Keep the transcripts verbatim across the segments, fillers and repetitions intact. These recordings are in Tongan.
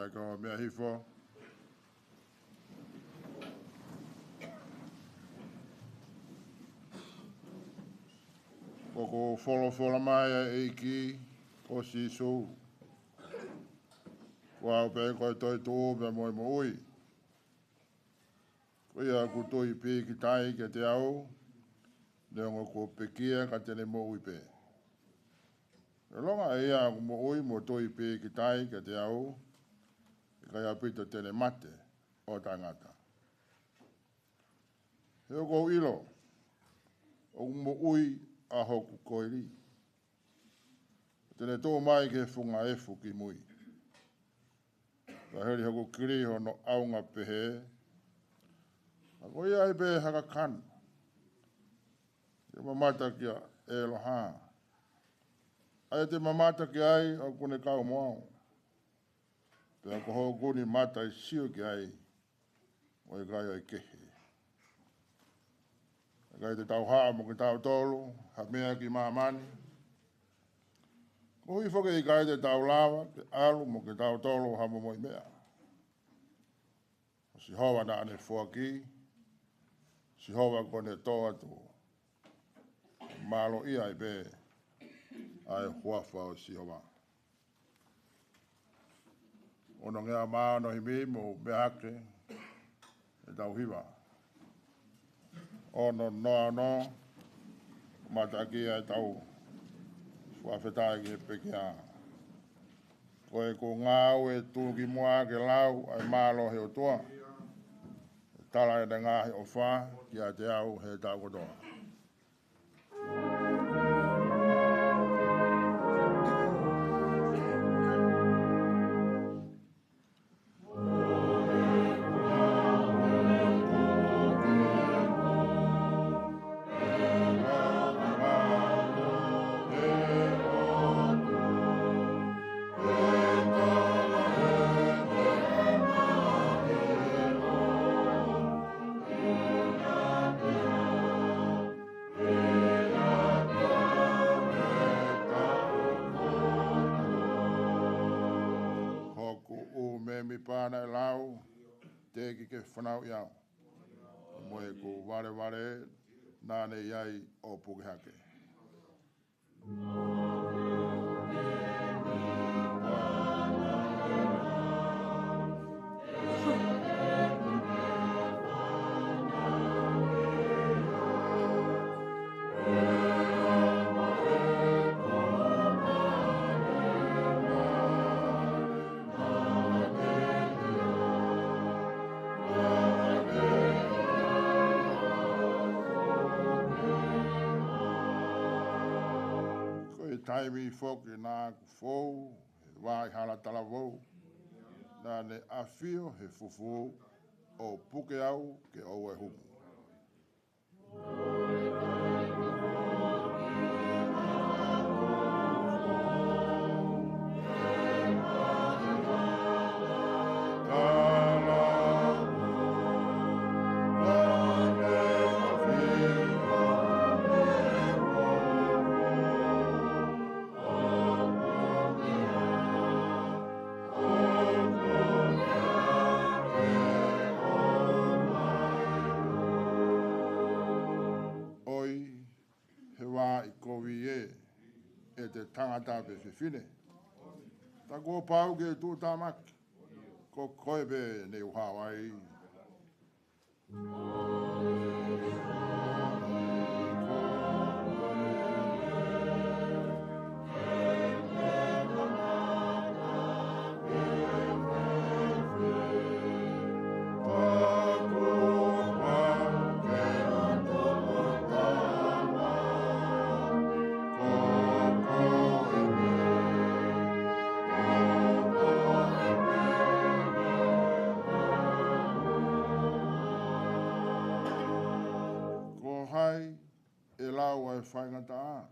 Ka ko e meʻa hifo. Ko e folofola mai ʻa e ʻEiki ko Sīsū. Ko au pē ko e toetuʻu pea mo e moʻui. Ko ia ʻoku tui pīkitai kiate au, neongo kuo pekia ka te ne moʻui pē. ʻIlonga ʻa ia ʻoku moʻui mo tui pīkitai kiate au, ʻe ʻikai ʻaupito te ne mate ʻo taʻengata. He ʻoku ou ʻilo ʻoku moʻui ʻa hoku koeli, te ne tuʻu mai ki he funga efu ki mui. Ka hili hoku kili hono ʻaonga pehē, ka ko ia ai pē ha kakano ke mamata kia ʻEloha. ʻA ia te mamata ki ai ʻoku ne kau mo au, pea ko hoku ni mata ʻe sio ki ai, ʻo ʻikai ʻo e kehe. ʻIkai te tau haʻu mo kitautolu ha meʻa ki māmani. Koeʻuhi foki ʻikai te tau lava ke ʻalu mo kitautolu ha momoʻi meʻa. Ko Sihova naʻa ne foaki, Sihova ko ʻene tō atu. Mālō ia ai pē ʻa e huafa ʻo Sihova. Ono ngeau mā ono himi mo meʻa hake ʻetau hiva. Ono noa ono, mataʻaki ʻetau fakafetaʻi ki he pekia. Ko e ko ngāue tuʻukimuʻa ke lau ʻa e mālō he ʻOtua, tala ʻene ngaahi ʻofa kiate au he taʻu kotoa. Hoku ʻū mēmipa naʻe lau, teʻeki ke fanauʻi au. Mo ʻeku valevale naʻa ne ʻi ai ʻo puke hake. Ko e taimi foki naʻa ku fou he vaʻa ʻi hala talavou, naʻa ne ʻafio he fufū ʻo puke au ke ʻoua ʻe humu. ʻOi, he vaʻa ʻi kovi ē, ʻe te tangata pe fefine. Ta kuo pau ke tuʻutāmaki, ko koe pē ne u hao ai. Ko hai ʻe lau ʻa e faingataʻa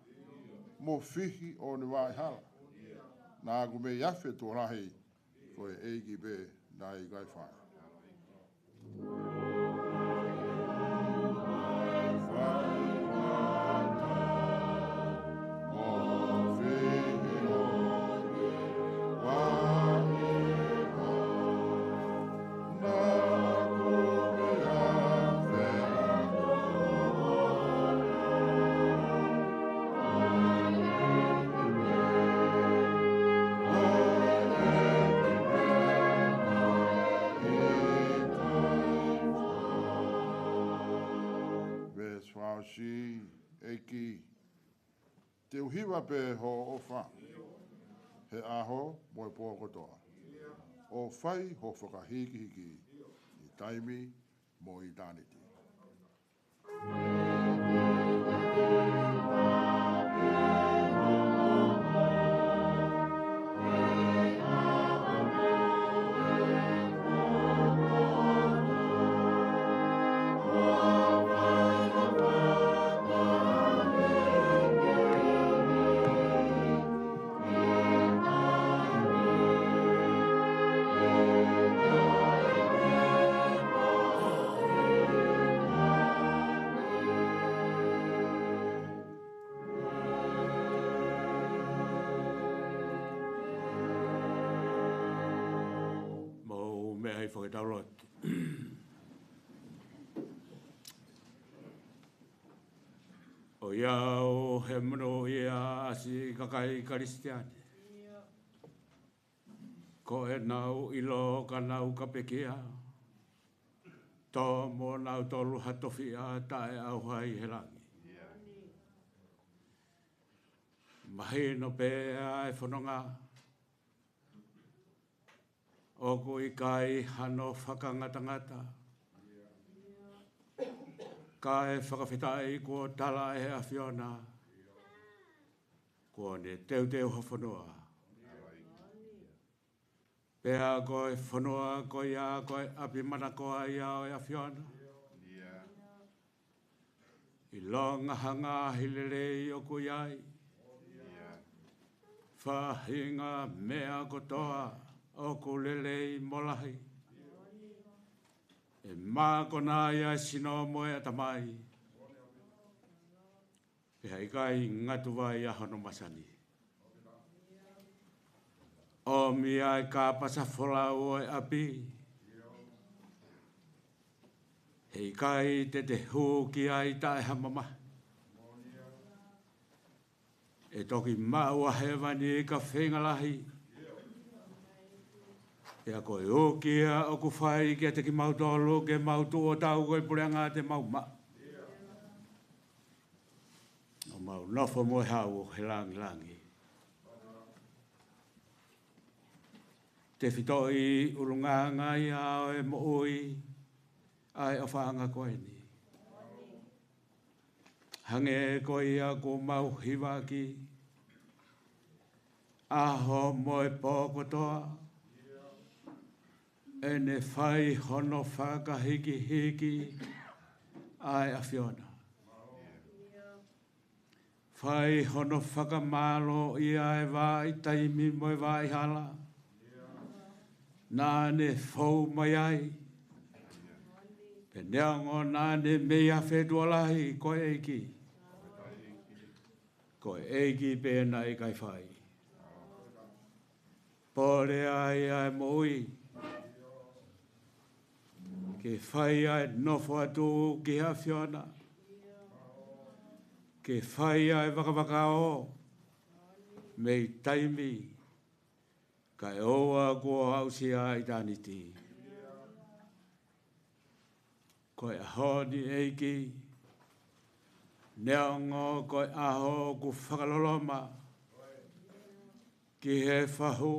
mo fihi ʻo ne vaʻa ʻi hala? Naʻa ku mei afe tuʻo lahi, ko e ʻEiki pē naʻe ʻikai fai. Siʻi ʻEiki, te u hiva pē hoʻo ʻofa he ʻaho mo e pō kotoa, ʻo fai ho fakahīkihiki ʻi taimi mo ʻitāniti. Mou meʻa ʻi he fakataulot. ʻOiauē, he monūʻia ʻa e siʻi kakai Kalisitiane. Ko ʻenau ʻilo ka nau ka pekia, tō mo nautolu ha tofiʻa taʻeʻauha ʻi he langi. Mahino pē ʻa e fononga, ʻoku ʻikai hano fakangatangata, kae fakafetaʻi kuo tala ʻe he ʻAfiona kuo ne teuteu ha fonua. Pea ko e fonua ko ia ko e ʻapi manakoa ia ʻo e ʻAfiona. ʻIlonga ha ngaahi lelei ʻoku ʻi ai, faʻahinga meʻa kotoa ʻoku lelei mo lahi, ʻe mākona ai ʻa e sino mo e ʻatamai. Pea ʻikai ngata ai ʻa hono masani, ʻomi ʻa e kāpasa folau ʻo e ʻapi, heʻikai te te hū ki ai taʻe ha mamahi. ʻE toki maʻu ʻa hēvani ka feinga lahi. Pea ko e uki ia ʻoku fai kiate kimautolu ke mau tuʻu ʻo tau ko e puleʻanga te mau maʻu, ʻo mau nofo mo e hau ʻo e langilangi. Tefitoʻi ʻulungaanga ia ʻo e moʻui ʻa e ʻofaʻanga ko eni. Hangē ko ia kuo mau hivaʻaki, ʻaho mo e pō kotoa, ʻe ne fai hono fakahīkihiki ʻa e ʻAfiona. Fai hono fakamālō ʻi he vahaʻa taimi mo e vahaʻa hala naʻa ne fou mai ai. Pea neongo naʻa ne mei afe tuʻa lahi, ko e ʻEiki, ko e ʻEiki pē naʻe ʻikai fai. Pole ai ʻa e moʻui ke fai ʻa e nofo atu ki he ʻAfiona, ke fai ʻa e vakavakao mei taimi kae ʻoua kuo aʻusia ʻa ʻitāniti. Ko e ʻaho ni ʻEiki, neongo ko e ʻaho ʻoku fakaloloma ki he fahu,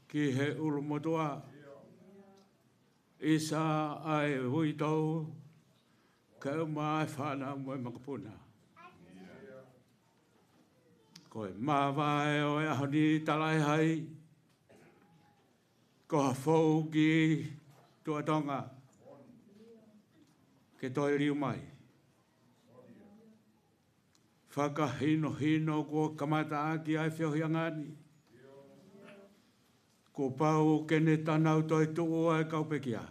ki he ʻulumotuʻa, ʻisa ʻa e uitou, kae ʻumaʻā e fānau mo e makapuna. Ko e māvae ʻo e ʻaho ni talaʻehai, ko ha fou ki Tuʻa Tonga ke toe liu mai. Fakahinohino kuo kamata ʻaki ʻa e feohiʻanga ni. Kuo pau ke ne tanau toetuʻu ʻa e kau pekia.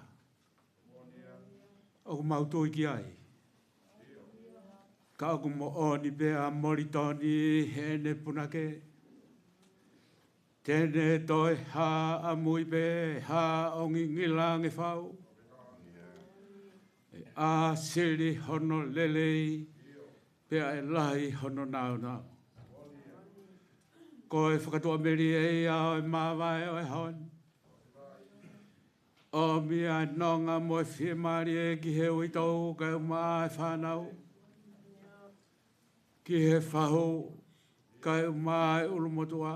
ʻOku mau tui ki ai. Ka ʻoku moʻoni pē ʻa Molitoni heʻene punake. Te ne toe hā ʻamui pē, hā ʻo ngingila ange fau. ʻE ʻāsili hono lelei, pea ʻe lahi hono nāunau. Ko e fakatuʻamelie ia ʻo e māvae ʻo e ʻaho ni. ʻOmi ʻa e nonga mo e fiemālie ki he uitou kae ʻumaʻā e fānau. ki he fahu, kae ʻumaʻā e ʻulumotuʻa.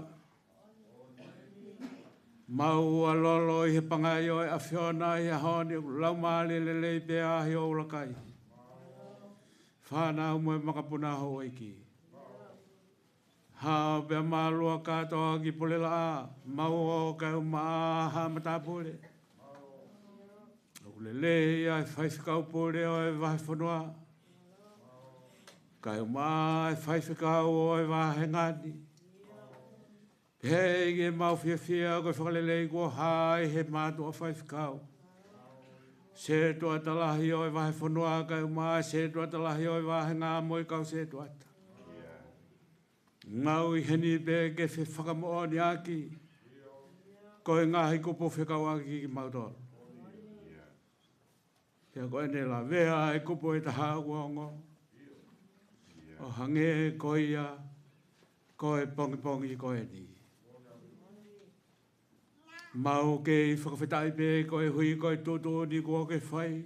Mau ʻa lolo ʻi he pangai ʻo e ʻAfiona ʻi he ʻaho ni, ʻoku laumālie lelei pē ʻa e ʻuluaki fānau mo e makapuna houʻeiki. Hao pea mālua kātoa ki Pulelaʻa, mau ō kae ʻumaʻā ha matāpule. ʻOku lelei ʻa e faifekau pule ʻo e vahefonua, kae ʻumaʻā e faifekau ʻo e vāhenga ni. Pehē ki heʻemau fiefia ko e fakalelei kuo hā ʻi he mātuʻa faifekau, sētuata lahi ʻo e vahefonua, kae ʻumaʻā e sētuata lahi ʻo e vāhenga mo e kau sētuata. Ngāue ʻi heni pē ke fefakamoʻoniʻaki ko e ngaahi kupu fekauʻaki kimautolu. Pea ko ʻene lavea e kupu ʻe taha ʻoku ongo, ʻo hangē ko ia ko e pongipongi ko eni. Mau kei fakafetaʻi pē koeʻuhi ko e tuʻutuʻuni kuo ke fai.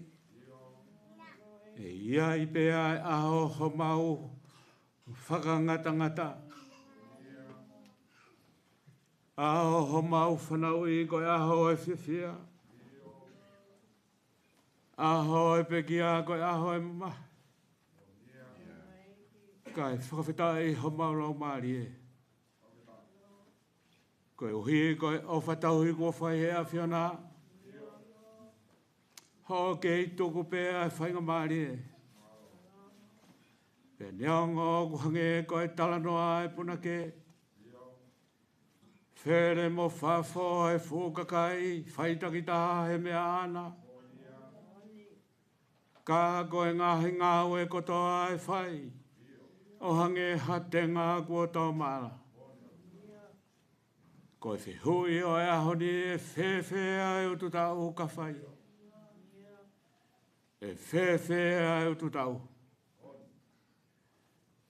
ʻE ʻi ai pē ʻa e ʻaho homau fakangatangata, ʻaho homau fanauʻi ko e ʻaho ʻo e fiefia, ʻaho ʻo e pekia ko e ʻaho ʻo e mamahi. Kae fakafetaʻi homau laumālie koeʻuhi ko e ʻofa tauhi kuo fai ʻe he ʻAfiona, hoʻo kei tuku pē ʻa e faingamālie. Pea neongo ʻoku hangē ko e talanoa ʻa e punake, fele mo fafo ʻa e fuʻu kakai, fai takitaha he meʻa ʻaʻana. Ka ko e ngaahi ngāue kotoa ʻe fai, ʻo hangē ha tenga kuo tō maʻala. Ko e fehuʻi ʻo e ʻaho ni, ʻe fēfē ʻa e ututaʻu ka fai? ʻE fēfē ʻa e ututaʻu?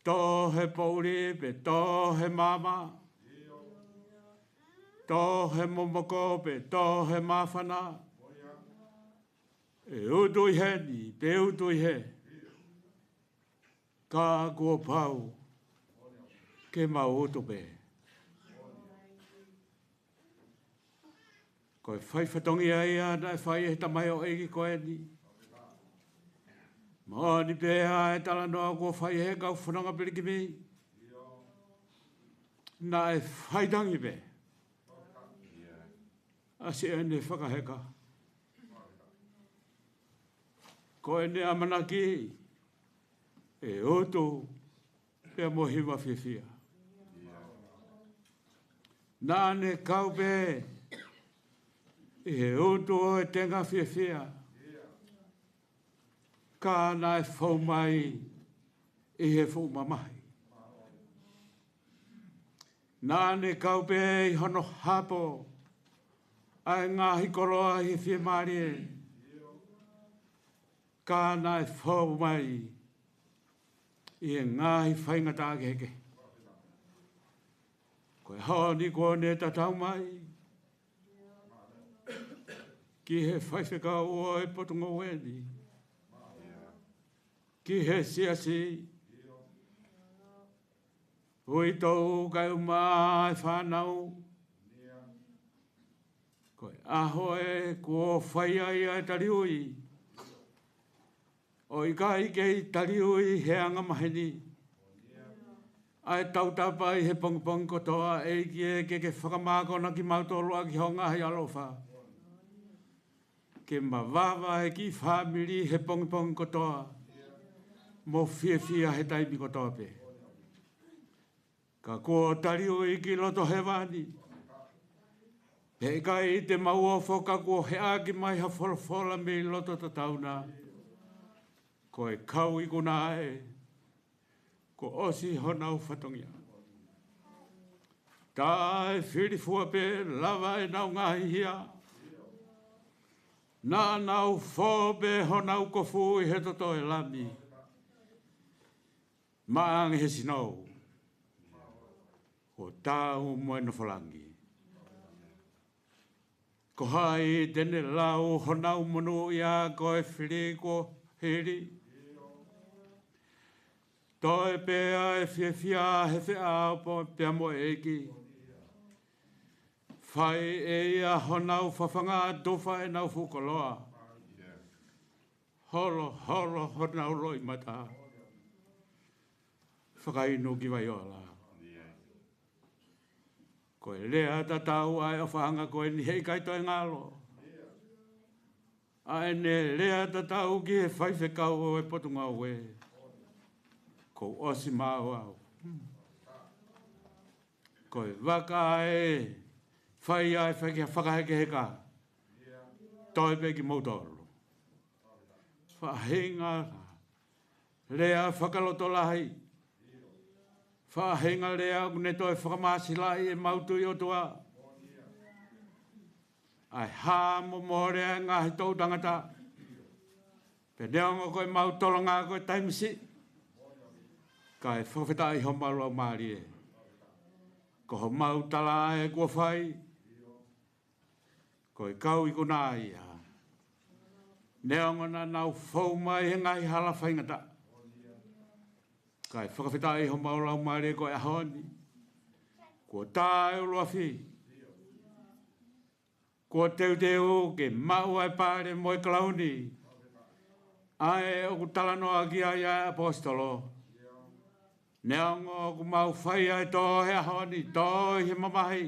Tō he poʻuli pe tō he maama, tō he momoko pe tō he māfana, ʻe utu ʻi heni pe utu ʻi hē, ka kuo pau ke mau utu pē. Ko e fai fatongia ia naʻe fai ʻe he tamaioʻeiki ko eni. Moʻoni pē ʻa e talanoa kuo fai ʻe he kau fononga pilikimi, naʻe faitangi pē ʻa siʻene fakaheka. Ko ʻene ʻamanaki ʻe utu pea mo hiva fiefia. Naʻa ne kau pē ʻi he utu ʻo e tenga fiefia, ka naʻe fou mai ʻi he fuʻu mamahi. Naʻa ne kau pē ʻi hono hapo ʻa e ngaahi koloa ʻi he fiemālie, ka naʻe fou mai ʻi he ngaahi faingataʻa kehekehe. Ko e ʻaho ni kuo ne tatau mai ki he faifekau ʻo e potungāue ni, ki he siasi, uitou kae ʻumaʻā e fānau. Ko e ʻaho ē kuo fai ai ʻa e taliui, ʻo ʻikai kei taliui he angamaheni, ʻa e tautapa ʻi he pongipongi kotoa. ʻEiki ē, ke ke fakamākona kimautolu ʻaki ho ngaahi ʻaloʻofa, ke mavava e kiʻi fāmili he pongipongi kotoa, mo fiefia he taimi kotoa pē. Ka kuo taliui ki loto hēvani, pea ʻikai te mau ofo ka kuo heʻaki mai ha folofola mei loto tatau na. Ko e kau ikuna ē, kuo ʻosi honau fatongia. Taʻe filifua pē lava ʻenau ngaahi hia, naʻa nau fō pē honau kofu ʻi he toto ʻo e Lami, maʻa ange he sino, kuo taau mo e nofo langi. Ko hai te ne lau honau monūʻia ko e fili kuo hili? Toe pē ʻa e fiefia he feʻao pea mo e ʻEiki. Fai ʻe ia honau fafanga, tufa ʻenau fuʻu koloa. Holo, holo honau loʻimata. Fakainu ki vai ola. Ko e lea tatau ʻa e ʻofaʻanga ko eni, heʻikai toe ngalo. ʻA ʻene lea tatau ki he faifekau ʻo e Potungāue. Kuo ʻosi maʻu au. Ko e vaka ʻe fai ai fai ki he fakahekeheka. Toe pē kimoutolu. Faʻahinga lea fakalotolahi. Faʻahinga lea ʻoku ne toe fakamāsilaʻi ʻemau tui ʻOtua. ʻA e hā mo mole ʻa e ngaahi toʻu tangata. Pea neongo ko ʻemau tolonga ko e taimi siʻi. Kae fakafetaʻi homau laumālie. Ko homau tala ʻe kuo fai. Ko e kau ikuna ia. Neongo naʻa nau fou mai he ngaahi hala faingataʻa. Kae fakafetaʻi homau laumālie ko e ʻaho ni. Kuo tā e ʻuluafi. Kuo teuteu ke maʻu ʻa e pale mo e kalauni. ʻA ē ʻoku talanoa ki ai ʻa e ʻaposetolo. Neongo ʻoku mau fai ʻa e tō he ʻaho ni, tō ʻi he mamahi.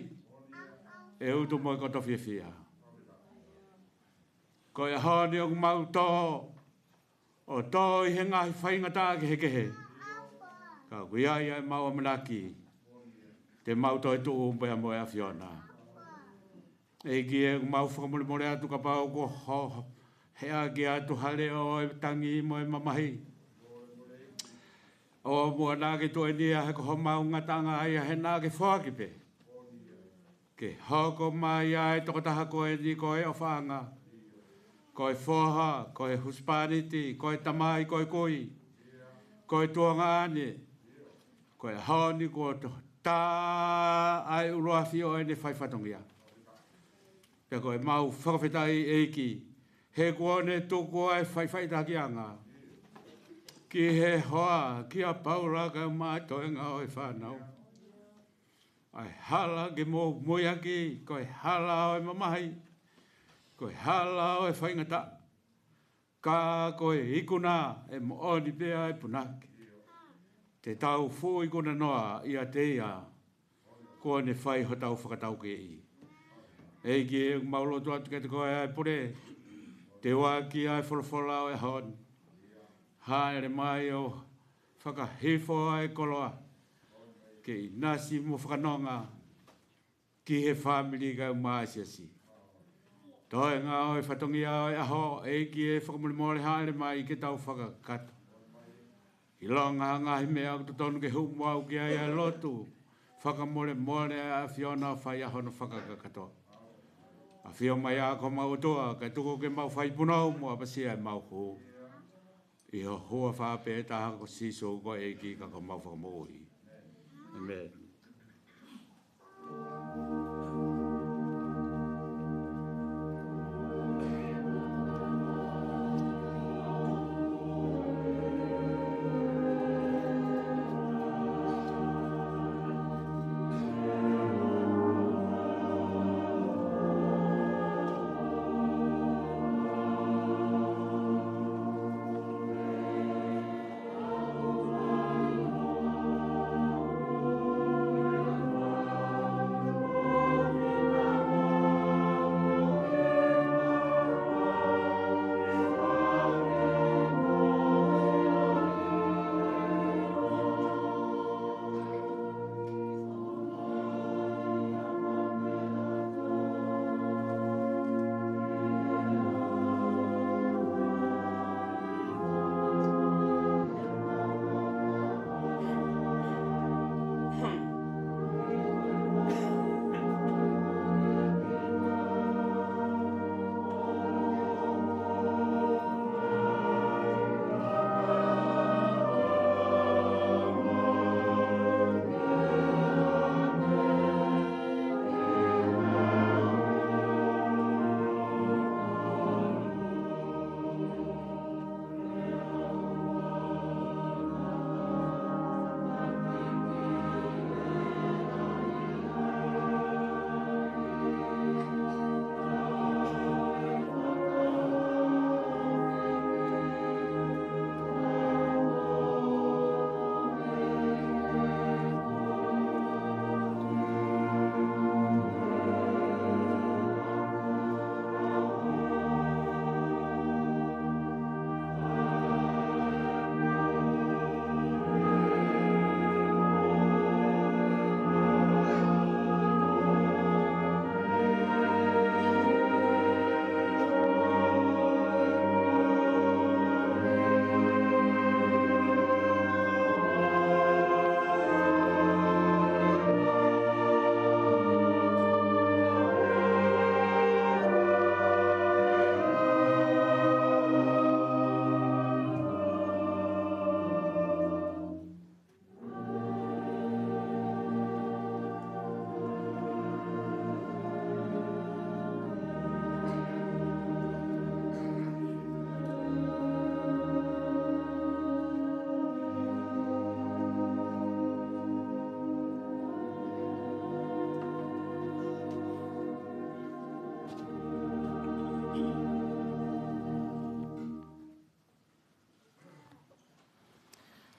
ʻE utu mo e koto fiefia. Ko e ʻaho ni ʻoku mau tō, ʻo tō ʻi he ngaahi faingataʻa kehekehe. Ka ʻoku ʻi ai ʻa ʻemau ʻamanaki. Te mau toe tuʻu pea mo e ʻAfiona. ʻEiki ē, ʻoku mau fakamolemole atu kapau kuo ho-, heʻaki atu ha leʻo ʻo e tangi mo e mamahi. ʻO muʻa naʻa ke tuʻenia he ko homau ngataʻanga ia he naʻa ke foaki pē. Ke hoko mai ʻa e tokotaha ko eni ko e ʻofaʻanga. Ko e foha, ko e husepāniti, ko e tamai, ko e kui. Ko e tuongaʻane. Ko e ʻaho ni kuo to-, tā ʻa e ʻuluafi ʻo ʻene fai fatongia. Pea ko ʻemau fakafetaʻi ʻEiki, he kuo ne tuku ʻa e faʻifaʻitakiʻanga. Ki he hoa, kia Paula kae ʻumaʻā e toenga ʻo e fānau. ʻA e hala ke mo muiaki, ko e hala ʻo e mamahi, ko e hala ʻo e faingataʻa. Ka ko e ikuna ʻe moʻoni pē ʻa e punake. Te tau fuʻu ikuna noa ʻiate ia, kuo ne fai hotau fakataukeʻi. ʻEiki ē, ʻoku mau lotu atu kiate koe ʻa e pule, teuaki ʻa e folofola ʻo e ʻaho ni. Hāʻele mai ʻo fakahifo ʻa e koloa, ke ʻinasi mo fakanonga, ki he fāmili kae ʻumaʻā e siasi. Toenga ʻo e fatongia ʻo e ʻaho, ʻEiki ē, fakamolemole hāʻele mai ke tau fakakakato. ʻIlonga ha ngaahi meʻa ʻoku totonu ke hū mo aʻu ki ai ʻa e lotu. Fakamolemole ʻa e ʻAfiona ʻo fai ʻa hono fakakakato. ʻAfio mai ā ko homau ʻOtua, kae tuku ke mau fai punou mo ʻapasia ʻemau hū. ʻI ho huafa pē taha ko Sīsū ko e ʻEiki ka ko homau Fakamoʻui. ʻĒmeni.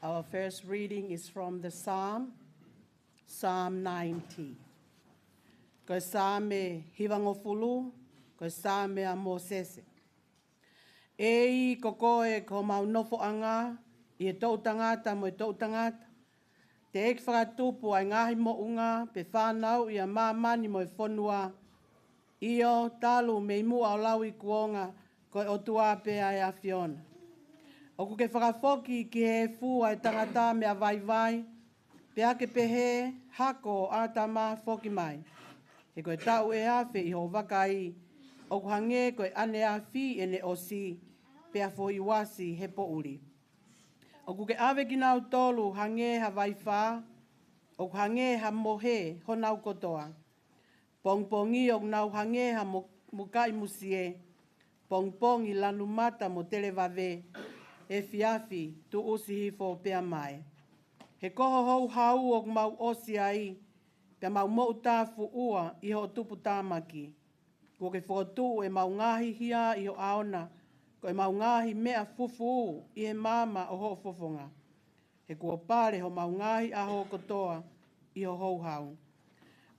Our first reading is from the Psalm, Psalm ninety. Ko e Saame hivangofulu, ko e Saame ʻa Mōsese. ʻEiki, ko koe ko homau nofoʻanga ʻi he toʻutangata mo e toʻutangata. Teʻeki fakatupu ʻa e ngaahi moʻunga, pe fānauʻi ʻa māmani mo e fonua. ʻIo, talu mei muʻa ʻo lauikuonga, ko e ʻOtua pē ʻa e ʻAfiona. ʻOku ke fakafoki ki he efu ʻa e tangata meʻa vaivai, pea ke pehē, Hako ʻo ʻĀtama, foki mai. He ko e taʻu ʻe afe ʻi hoʻo vakai, ʻoku hangē ko e ʻaneafi ʻene ʻosi, pea foʻi uasi he poʻuli. ʻOku ke ʻave kinautolu hangē ha vaifā, ʻoku hangē ha mohe honau kotoa. Pongipongi ʻoku nau hangē ha mo-, mukaʻi musie, pongipongi lanu mata mo televave, efiafi tuʻusi hifo pea mae. He ko ho houhau ʻoku mau ʻosi ai, pea mau moʻutāfuʻua ʻi hoʻo tuputāmaki. Kuo ke fokotuʻu ʻemau ngaahi hia ʻi ho ʻao na, ko ʻemau ngaahi meʻa fufū ʻi he maama ʻo hoʻo fofonga. He kuo pale homau ngaahi ʻaho kotoa ʻi ho houhau.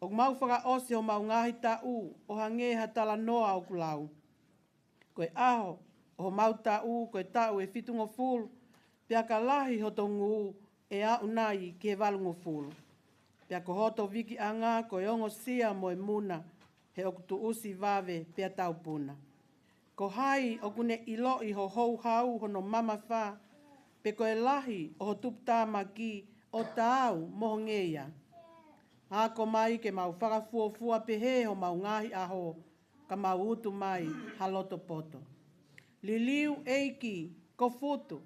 ʻOku mau fakaʻosi homau ngaahi taʻu ʻo hangē ha talanoa ʻoku lau. Ko e ʻaho ʻo homau taʻu ko e taʻu ʻe fitungofulu, pea ka lahi hoto ngū ʻe aʻu nai ki he valungofulu. Pea ko hoto vikiʻanga ko e ongosia mo e muna, he ʻoku tuʻusi vave pea taupuna. Ko hai ʻoku ne ʻiloʻi ho houhau hono mamafa, pe ko e lahi ʻo ho tuputāmaki ʻo taau mo ho ngeia? Ako mai ke mau fakafuofua pehē homau ngaahi ʻaho, ka mau utu mai ha loto poto. Liliu, ʻEiki, ko futu,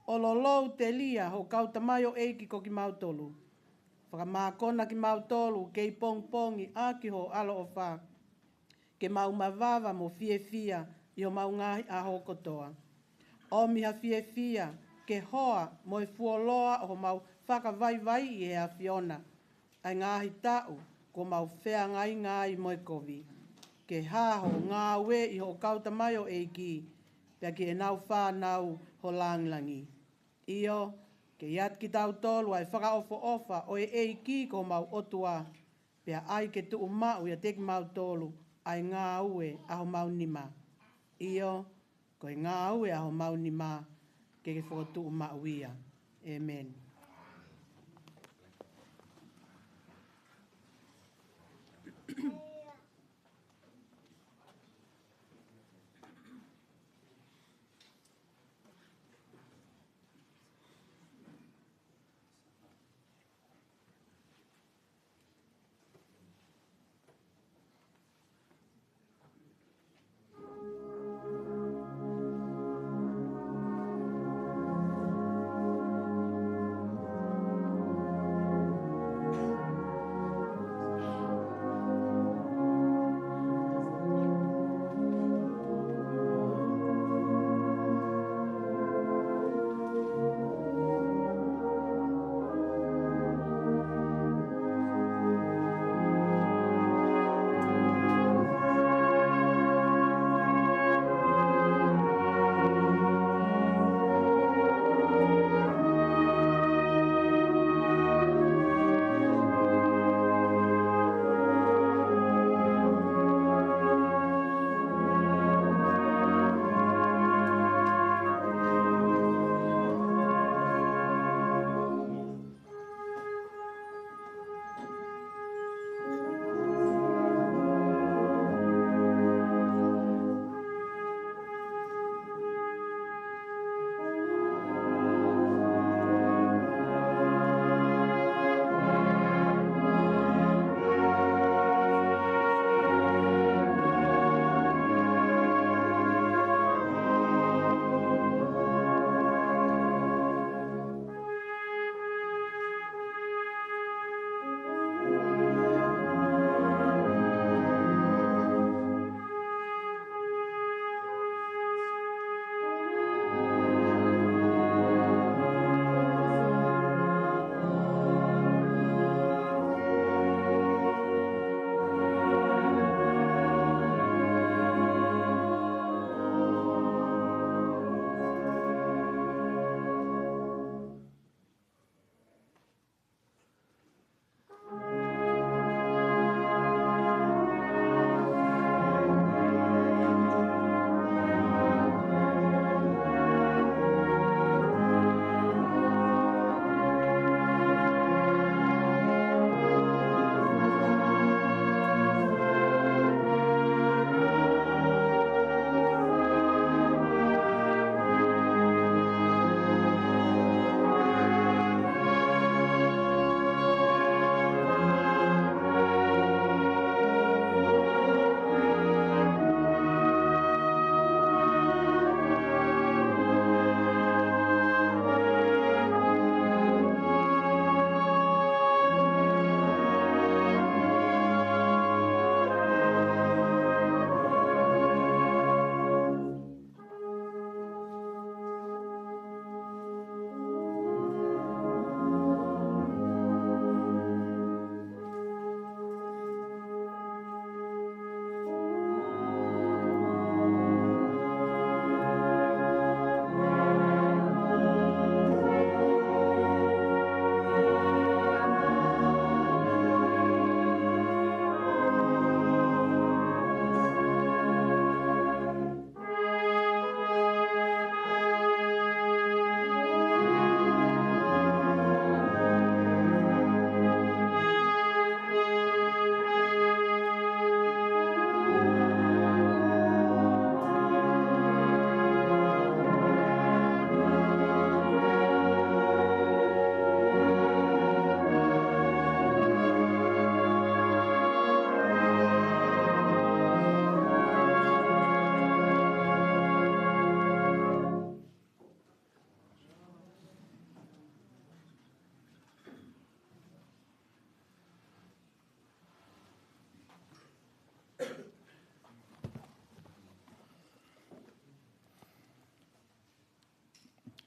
ʻo lolou telia hoʻo kau tamaioʻeiki ko kimautolu. Fakamākona kimautolu kei pongipongi ʻaki ho ʻaloʻofa, ke mau mavava mo fiefia ʻi homau ngaahi ʻaho kotoa. ʻOmi ha fiefia ke hoa mo e fuoloa ʻo homau fakavaivaiʻi ʻe he ʻAfiona ʻa e ngaahi taʻu kuo mau feangainga ai mo e kovi. Ke hā hoʻo ngāue ʻi hoʻo kau tamaioʻeiki, pea ki heʻenau fānau ho lāngilangi. ʻIo, ke ʻiate kitautolu ʻa e fakaʻofoʻofa ʻo e ʻEiki ko homau ʻOtua, pea ʻai ke tuʻumaʻu ʻiate kimautolu ʻa e ngāue ʻa homau nima. ʻIo, ko e ngāue ʻa homau nima ke ke fokotuʻu maʻu ia. ʻĒmeni.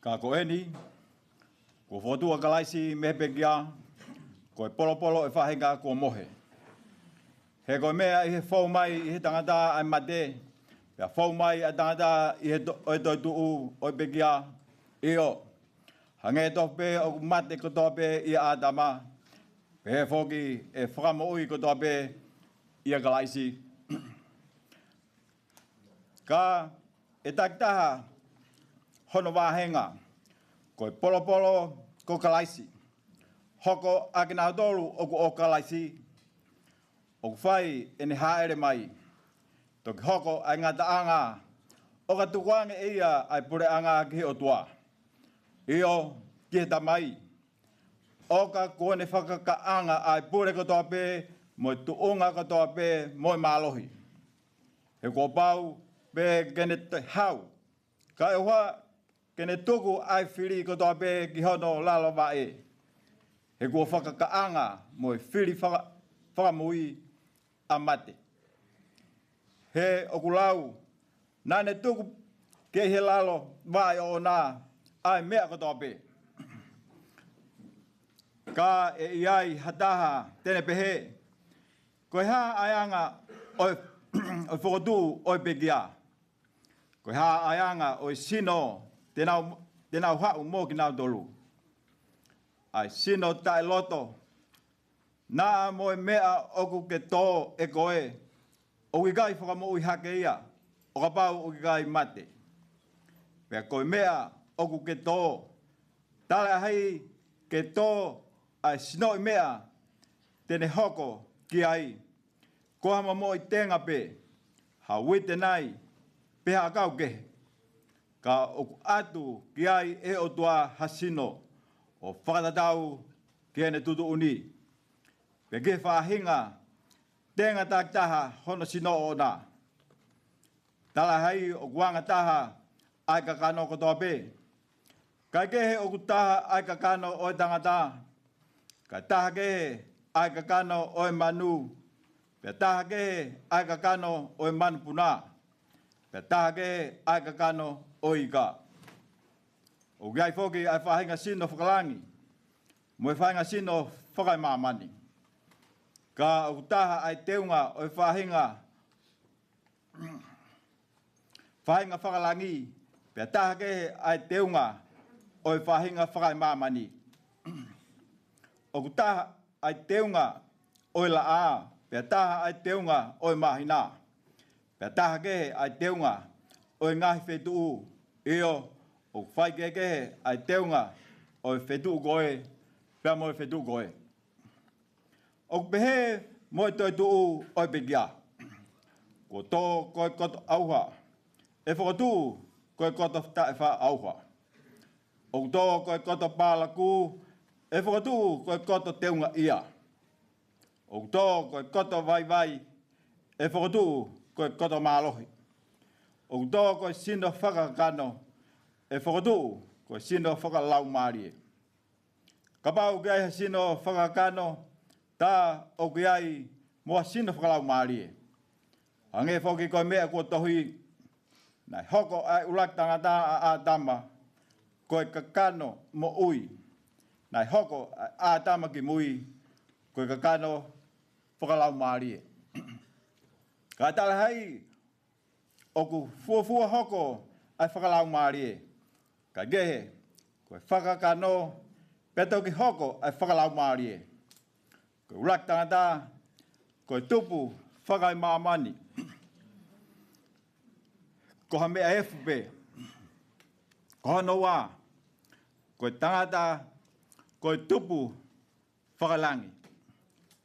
Ka ko eni, kuo fokotuʻu ʻa Kalaisi mei he pekia, ko e polopolo ʻo e faʻahinga kuo mohe. He ko e meʻa ʻi he fou mai ʻi he tangata ʻa e mate, pea fou mai ʻa e tangata ʻi he to-, ʻo e toetuʻu ʻo e pekia, ʻio, hangē tofu pē ʻoku mate kotoa pē ʻia ʻĀtama, pehē foki ʻe fakamoʻui kotoa pē ʻia Kalaisi. Ka ʻe takitaha hono vāhenga, ko e polopolo ko Kalaisi. Hoko ʻa kinautolu ʻoku ʻo Kalaisi, ʻoku fai ʻene hāʻele mai. Toki hoko ʻa e ngataʻanga, ʻo ka tukuange ʻe ia ʻa e puleʻanga ki he ʻOtua, ʻio, ki he Tamai. ʻO ka kuo ne fakakakaʻanga ʻa e pule kotoa pē, mo e tuʻunga kotoa pē, mo e mālohi. He kuo pau pē ke ne te hau, kae ʻoua ke ne tuku ʻa e fili kotoa pē ki hono lalo vaʻe. He kuo fakakakaʻanga mo e fili faka-, fakamui ʻa mate. He ʻoku lau, naʻa ne tuku ki he lalo vaʻe ʻoʻona ʻa e meʻa kotoa pē. Ka ʻe ʻi ai ha taha te ne pehē, ko e hā ʻa e anga ʻo e, ʻo e fokotuʻu ʻo e pekia? Ko e hā ʻa e anga ʻo e sino te nau, te nau haʻu mo kinautolu? ʻA e sino taʻeloto, naʻa mo e meʻa ʻoku ke tō ʻe koe, ʻoku ʻikai fakamoʻui hake ia, ʻo kapau ʻoku ʻikai mate. Pea ko e meʻa ʻoku ke tō, talaʻehai ke tō ʻa e sinoʻi meʻa te ne hoko ki ai, ko ha momoʻi tenga pē, ha uite nai, pe ha ʻakau kehe. Ka ʻoku ʻatu ki ai ʻe he ʻOtua ha sino, ʻo fakatatau ki heʻene tuʻutuʻuni. Pea ki he faʻahinga tenga takitaha hono sino ʻoʻona, talaʻehai ʻoku anga taha ʻa e kakano kotoa pē. Kae kehe ʻoku taha ʻa e kakano ʻo e tangata, kae taha kehe ʻa e kakano ʻo e manu, pea taha kehe ʻa e kakano ʻo e manupuna, pea taha kehe ʻa e kakano ʻo e ika. ʻOku ʻi ai foki ʻa e faʻahinga sino fakalangi, mo e faʻahinga sino fakaemāmani. Ka ʻoku taha ʻa e teunga ʻo e faʻahinga faʻahinga fakalangi, pea taha kehe ʻa e teunga ʻo e faʻahinga fakaemāmani. ʻOku taha ʻa e teunga ʻo e laʻā, pea taha ʻa e teunga ʻo e māhina, pea taha kehe ʻa e teunga ʻo e ngaahi feituʻu, ʻio, ʻoku faikehekehe ʻa e teunga ʻo e feituʻu ko ē pea mo e feituʻu ko ē. ʻOku pehē mo e toetuʻu ʻo e pekia, kuo tō ko e koto ʻauha, ʻe fokotuʻu ko e koto taʻefaʻaʻauha. ʻOku tō ko e koto pālaku, ʻe fokotuʻu ko e koto teungaʻia. ʻOku tō ko e koto vaivai, ʻe fokotuʻu ko e koto mālohi. ʻOku tō ko e sino fakakakano, ʻe fokotuʻu ko e sino fakalaumālie. Kapau ʻoku ʻi ai ha sino fakakakano, tā ʻoku ʻi ai mo ha sino fakalaumālie. Hangē foki ko e meʻa kuo tohi, naʻe hoko ʻa e ʻuluaki tangata ʻa ʻĀtama ko e kakano moʻui. Naʻe hoko ʻa ʻĀtama ki mui ko e kakano fakalaumālie. Ka talaʻehai ʻoku fuofua hoko ʻa e fakalaumālie, kae kehe ko e fakakakano pea toki hoko ʻa e fakalaumālie. Ko e ʻuluaki tangata ko e tupu fakaemāmani, ko ha meʻa efu pē. Ko hono ua, ko e tangata ko e tupu fakalangi.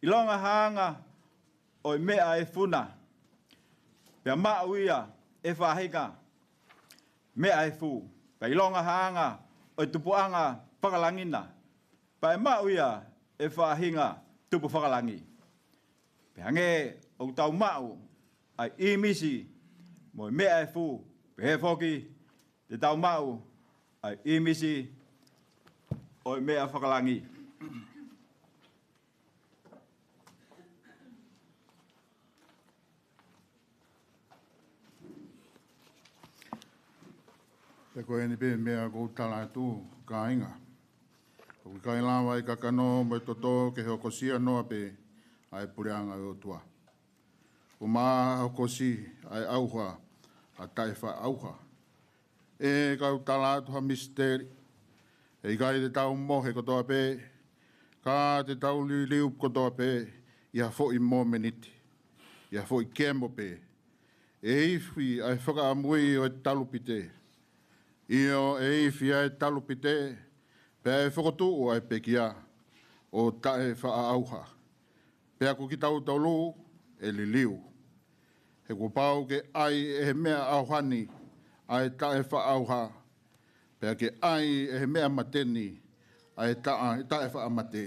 ʻIlonga ha anga ʻo e meʻa efu na, pea maʻu ia ʻe he faʻahinga meʻa efu. Pea ʻilonga ha anga ʻo e tupuʻanga fakalangi na, pea ʻe maʻu ia ʻe he faʻahinga tupu fakalangi. Pea hangē ʻoku tau maʻu ʻa e ʻīmisi mo e meʻa efu, pehē foki te tau maʻu ʻa e ʻīmisi ʻo e meʻa fakalangi. Pea ko eni pē meʻa ʻoku ou tala atu, kāinga. ʻOku ʻikai lava ʻe he kakano mo e toto ke hokosia noa pē ʻa e puleʻanga ʻo e ʻOtua. ʻOku maʻa hokosi ʻa e ʻauha ʻa e taʻefaʻaʻauha. ʻE kau tala atu ha misiteli. ʻE ʻikai te tau mohe kotoa pē, ka te tau liliu kotoa pē ʻi ha foʻi momeniti, ʻi ha foʻi kemo pē. ʻE ifi ʻa e fakaʻamui ʻo e talupite. ʻIo, ʻe ifi ʻa e talupite, pea ʻe fokotuʻu ʻa e pekia ʻo taʻefaʻaʻauha. Pea ko kitautolu ʻe liliu. He kuo pau ke ʻai ʻe he meʻa ʻauha ni ʻa e taʻefaʻaʻauha, pea ke ʻai ʻe he meʻa mate ni ʻa e taʻe, taʻefaʻamate.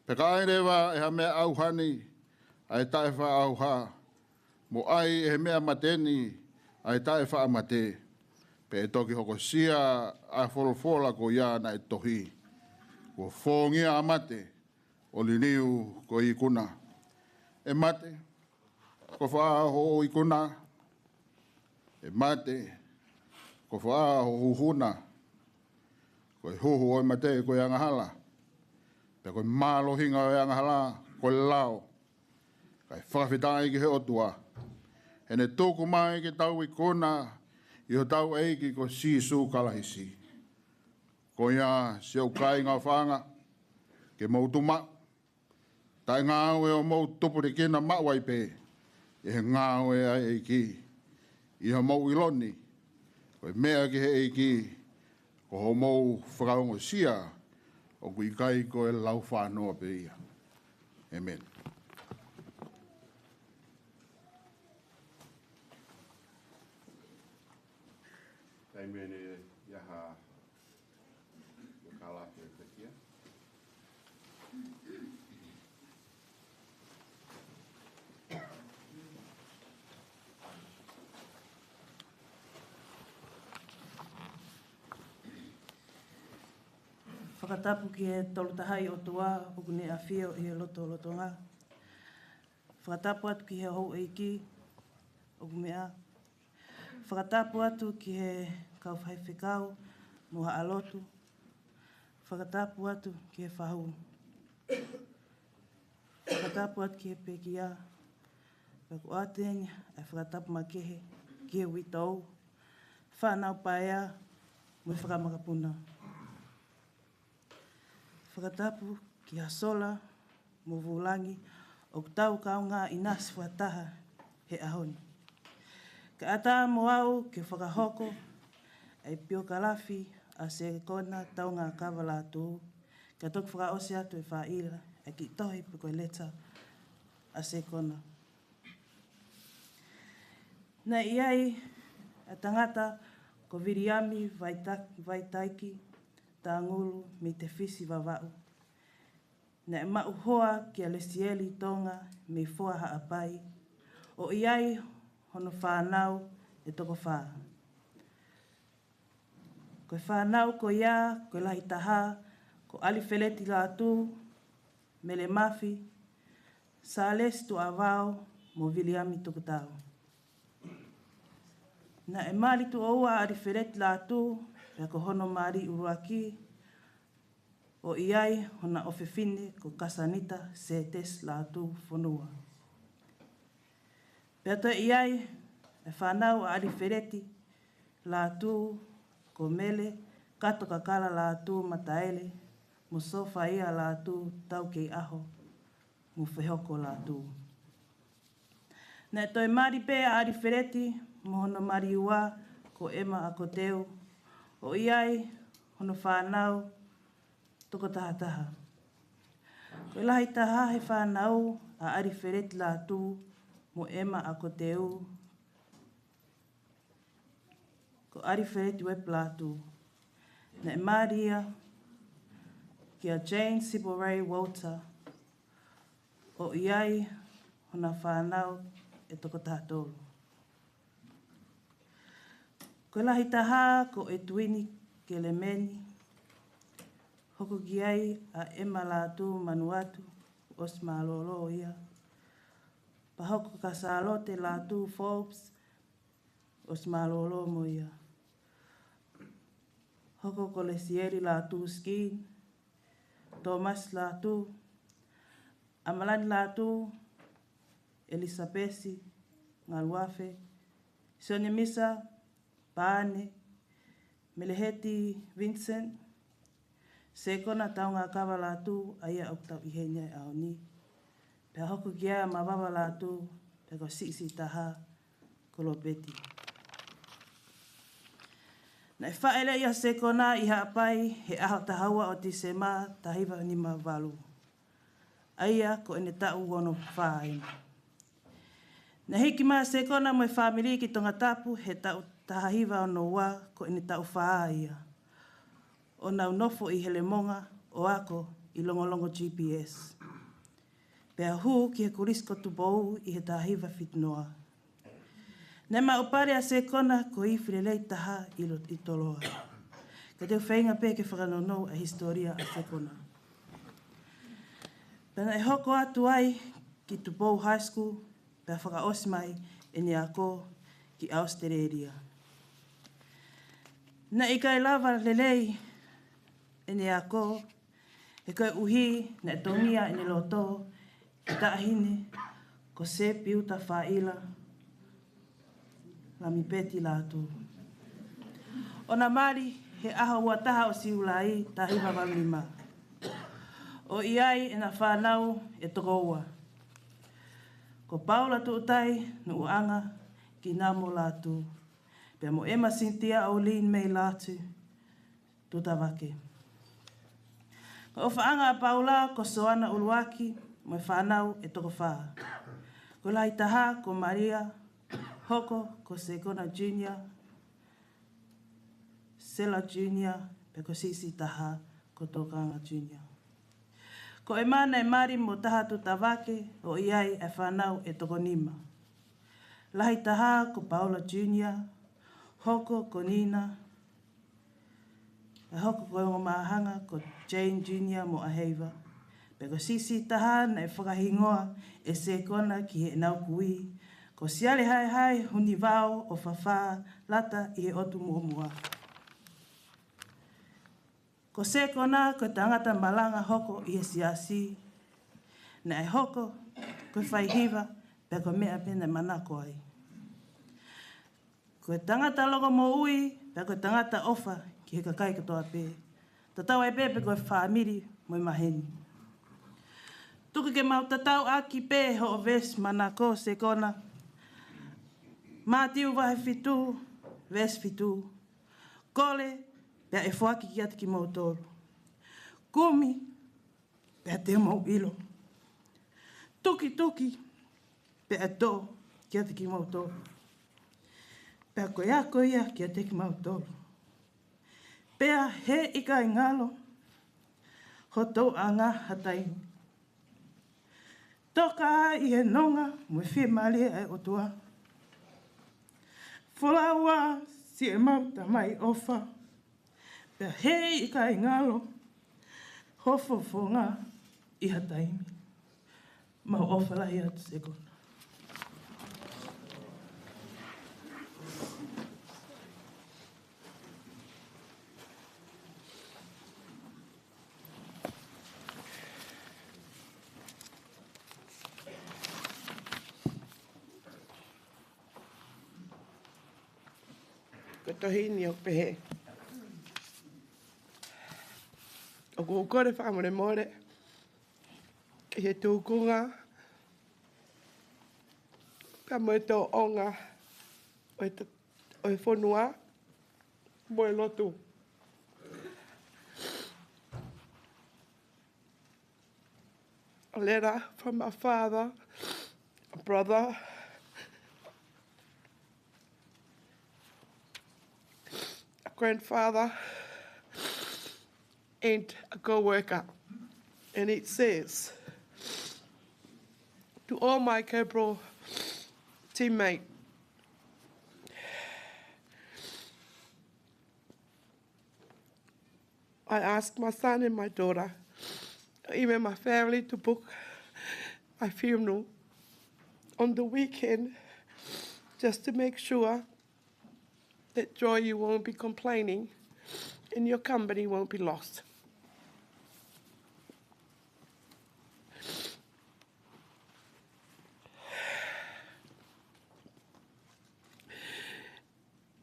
Pea ka ʻai leva ʻe ha meʻa ʻauha ni ʻa e taʻefaʻaʻauha, mo ʻai ʻe he meʻa mate ni ʻa e taʻefaʻamate, pea ʻe toki hokosia ʻa e folofola ko ia naʻe tohi: Kuo fōngia ʻa mate, ʻo liliu ko e ikuna. ʻE mate, ko fē hoʻo ikuna? ʻE mate, ko fē hoʻo huhu na? Ko e huhu ʻo e mate ko e angahala. Pea ko e mālohinga ʻo e angahala ko e lao. Kae fakafetaʻi ki he ʻOtua, he naʻe tuku mai ke tau ikuna ʻi hotau ʻEiki ko Sīsū Kalaisi. Ko ia, siʻoku kāinga ʻofaʻanga, ke mou tuʻu maʻu, taʻengāue ʻo mou tupulekina maʻu ai pē ʻi he ngāue ʻa e ʻEiki, ʻi hoʻomou ʻilo ni ko e meʻa ki he ʻEiki ko hoʻomou fakaongosia, ʻoku ʻikai ko e laufānoa pē ia. ʻĒmeni. Taimi ʻeni ʻe ʻi ai ha ʻoku kala ke pekia. Fakatapu ki he Tolutahaʻi ʻOtua ʻoku ne ʻafio ʻi he lotolotonga. Fakatapu atu ki he houʻeiki ʻoku meʻa. Fakatapu atu ki he kau faifekau mo haʻa lotu. Fakatapu atu ki he fahu. Fakatapu atu ki he pekia. Pea ʻoku ʻoatu eni ʻa e fakatapu makehe ki he uitou, fānau paea mo e fakamakapuna. Fakatapu ki ha sola mo Vulangi ʻoku tau kaungā ʻinasi fakataha he ʻaho ni. Kae ʻatā mo au ke fakahoko ʻa e piokalafi ʻa Sekona Taungakava Lātū, kae toki fakaʻosi atu e fāʻila ʻa e kiʻi tohi pe ko e leta ʻa Sekona. Naʻe ʻi ai ʻa e tangata ko Viliami Vaita-, Vaitaiki Tāngulu mei Tefisi, Vavaʻu. Naʻe maʻu hoa kia Lesieli Tonga mei Foa, Haʻapai, ʻo ʻi ai hono fānau ʻe toko fā. Ko e fānau ko ia, ko e lahi taha ko ʻAlifeleti Lātū, Mele Mafi, Sālesi Tuʻavao mo Viliami Tokotau. Naʻe mali tuʻo ua ʻa ʻAlifeleti Lātū, pea ko hono mali ʻuluaki, ʻo ʻi ai hona ʻofefine ko Kasanita Sētesi Lātū Fonua. Pea toe ʻi ai e fānau ʻa ʻAlifeleti Lātū, ko Mele Kato Kakala Lātū Mataele, mo Sofaia Lātū Taukeiʻaho, mo Fehoko Lātū. Naʻe toe mali pē ʻa ʻAlifeleti mo hono mali ua ko ʻEma ʻAkoteu, ʻo ʻi ai hono fānau toko taha taha. Ko e lahi taha he fānau ʻa ʻAlifeleti Lātū mo ʻEma ʻAkoteu, ko ʻAlifeleti Uepi Lātū. Naʻe mali ia kia Jane Siporai Walter, ʻo ʻi ai hona fānau ʻe toko taha tolu. Ko e lahi taha ko ʻEtuini Kelemeni, hoko ki ai ʻa ʻEma Lātū Manuatu, ʻosi mālōlō ia. Pea hoko kia Sālote Lātū Forbes, ʻosi mālōlō mo ia. Hoko ko Lesieli Lātū Skin, Tōmasi Lātū, ʻAmalani Lātū, ʻElisapesi Ngaluafe, Sione Misa Paane, Meleheti Vincent, Sekona Taungakava Lātū, ʻa ia ʻoku tau ʻi heni ai he ʻaho ni. Pea hoko ki ai ʻa Mavava Lātū, pea ko e siʻisiʻi taha ko Lopeti. Naʻe faʻeleʻi ʻa Sekona ʻi Haʻapai he ʻaho taha ua ʻo Tīsema taha hiva nima valu, ʻa ia ko ʻene taʻu ono fā eni. Naʻe hiki mai ʻa Sekona mo e fāmili ki Tongatapu he taʻu taha hiva ono ua, ko ʻene taʻu fā ia, ʻo nau nofo ʻi Helemonga ʻo ako ʻi Longolongo G P S. Pea hū ki he Kolisi ko Tupou ʻi he taha hiva fitu noa. Naʻe maʻu pale ʻa Sekona ko e ifi lelei taha ʻi lo-, ʻi Toloa. Ka te u feinga pē ke fakanonou ʻa e hisitōlia ʻa Sekona. Pea naʻe hoko atu ai ki Tupou High School, pea fakaʻosi mai ʻene ako ki ʻAositelēlia. Naʻe ʻikai lava lelei ʻene ako, he koeʻuhi naʻe tongia ʻene loto ʻe he taʻahine ko Sepiuta Faila Lamipeti Lātū, ʻo na mali he ʻaho ua taha ʻo Siulai taha hiva valu nima, ʻo ʻi ai ʻena fānau ʻe toko ua, ko Paula Tuʻutai Nuʻuʻanga Kinamo Lātū, pea mo ʻEma Sintia ʻOlīni Mei Lātū Tutavake. Ko e ʻofaʻanga ʻa Paula ko Soana ʻUluaki mo e fānau ʻe toko fā. Ko e lahi taha ko Malia, hoko ko Sekona Junior, Sela Junior, pea ko e siʻisiʻi taha ko Tokanga Junior. Ko ʻEma naʻe mali mo Taha Tutavake ʻo ʻi ai ʻa e fānau ʻe toko nima. Lahi taha ko Paula Junior, hoko ko Nina, pea hoko ko e ongo māhanga ko Jane Junior mo ʻAheiva. Pea ko e siʻisiʻi taha naʻe fakahingoa ʻe Sekona ki heʻenau kui ko Siale Haehae Hunivao ʻo Fafā Lata ʻi he ʻOtu Muʻomuʻa. Ko Sekona ko e tangata malanga hoko ʻi he siasi. Naʻe hoko ko e faihiva, pea ko e meʻa pē naʻe manako ai. Ko e tangata longomoʻui, pea ko e tangata ʻofa ki he kakai kotoa pē, tatau ai pē pe ko e fāmili mo e maheni. Tuku ke mau tatau ʻaki pē hoʻo veesi manako, Sekona. Mātiu vahe fitu, veesi fitu. Kole, pea ʻe foaki kiate kimoutolu. Kumi, pea te mou ʻilo. Tukituki, pea ʻe tō kiate kimoutolu. Pea ko e ako ia kiate kimautolu. Pea heʻikai ngalo ho tōʻonga ha taimi. Toka ʻi he nonga mo e fiemālie ʻa e ʻOtua. Folau ā siʻemau Tamai ʻofa. Pea heʻikai ngalo ho fofonga ʻi ha taimi. Mau ʻofa lahi atu, Sekona. Ko e tohi ni ʻoku pehē: ʻOku ou kole fakamolemole ki he tūkunga pea mo e tōʻonga ʻo e t-, ʻo e fonua mo e lotu. A letter from a father, a brother, a grandfather, and a co-worker. And it says, "To all my Capral teammate, I asked my son and my daughter, even my family, to book my funeral on the weekend just to make sure that, Joy, you won't be complaining and your company won't be lost.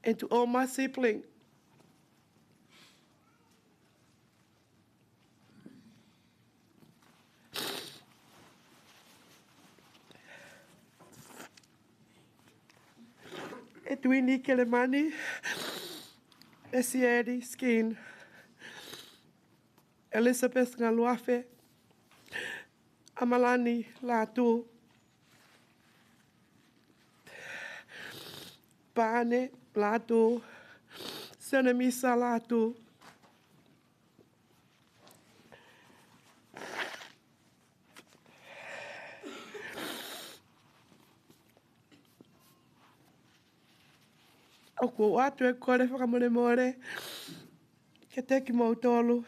And to all my siblings, Edwini Kelemani, Esieli Skin, Elizabeth Ngaluafe, Amalani Lātū, Pane Lātū, Senemisa Lātū. ʻOku ou ʻoatu e kole fakamolemole kiate kimoutolu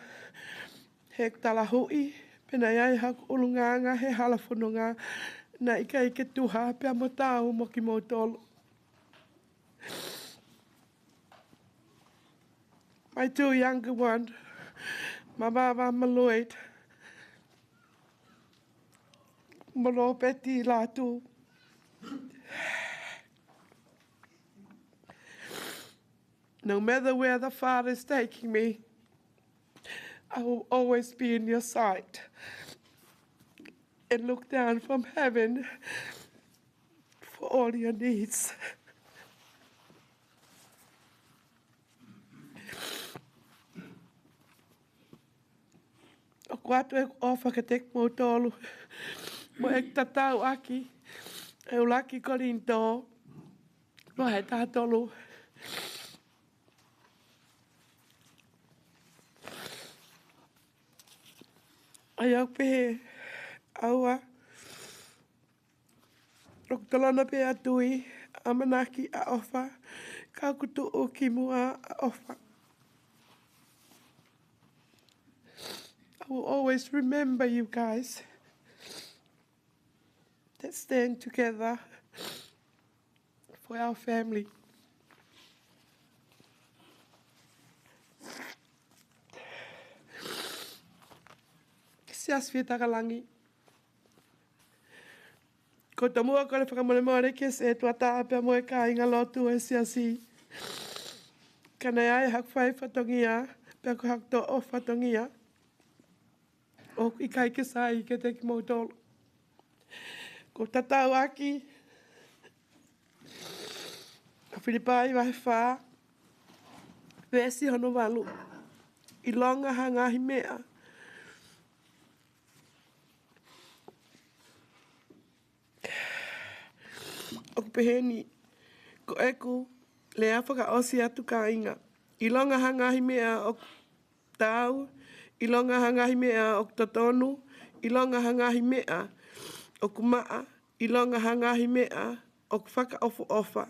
he talahuʻi, pea naʻe ʻi ai haku ʻulungaanga he hala fononga, naʻe ʻikai ke tuha pea mo tau mo kimoutolu. My two younger one, Mavava mo Lloyd, mo Lopeti Lātū. No matter where the Father is taking me, I will always be in your sight and look down from heaven for all your needs. ʻOku ʻoatu e ʻofa kiate kimoutolu mo e tatau ʻaki e ʻuluaki Kolinitō vahe taha tolu. ʻA ia ʻoku pehē ʻe ʻAua, ʻoku tolonga pē ʻa e tui, ʻamanaki, ʻa e ʻofa, ka ʻoku tuʻu ki muʻa ʻa e ʻofa. I will always remember you guys that stand together for our family. Siasi Fitakalangi. Ko e tomuʻa kole fakamolemole ki he setuata pea mo e kāingalotu e siasi. Ka naʻe ʻi ai haku fai fatongia, pea ko haku toʻo fatongia ʻoku ʻikai ke sai kiate kimoutolu. Ko e tatau ʻaki ʻa Filipai vahe fā, veesi hono valu. ʻIlonga ha ngaahi meʻa, ʻoku pehē ni, ko ʻeku lea fakaʻosi atu kāinga. ʻIlonga ha ngaahi meʻa ʻoku taau, ʻilonga ha ngaahi meʻa ʻoku totonu, ʻilonga ha ngaahi meʻa ʻoku maʻa, ʻilonga ha ngaahi meʻa ʻoku fakaʻofoʻofa,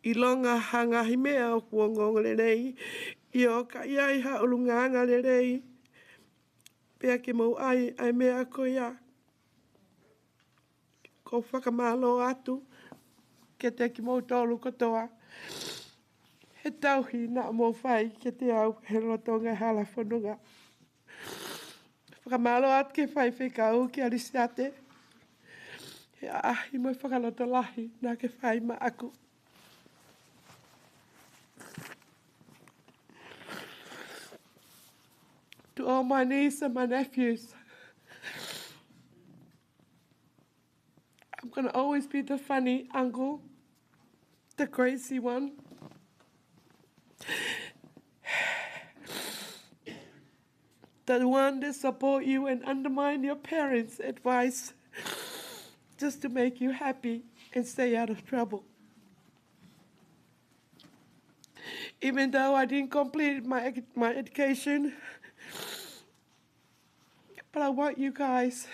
ʻilonga ha ngaahi meʻa ʻoku ongoongolelei, ʻio ka ʻi ai ha ʻulungaanga lelei, pea ke mou ʻai ʻa e meʻa ko ia. ʻOku ou fakamālō atu kiate kimoutolu kotoa he tauhi naʻa mou fai kiate au he lolotonga e hala fononga. Fakamālō atu ki he faifekau, kia Lisiate, he ʻaʻahi mo e fakalotolahi naʻa ke fai maʻaku. To all my nieces and my nephews, I'm gonna always be the funny uncle, the crazy one, the one that support you and undermine your parents' advice just to make you happy and stay out of trouble. Even though I didn't complete my ed-, my education, but I want you guys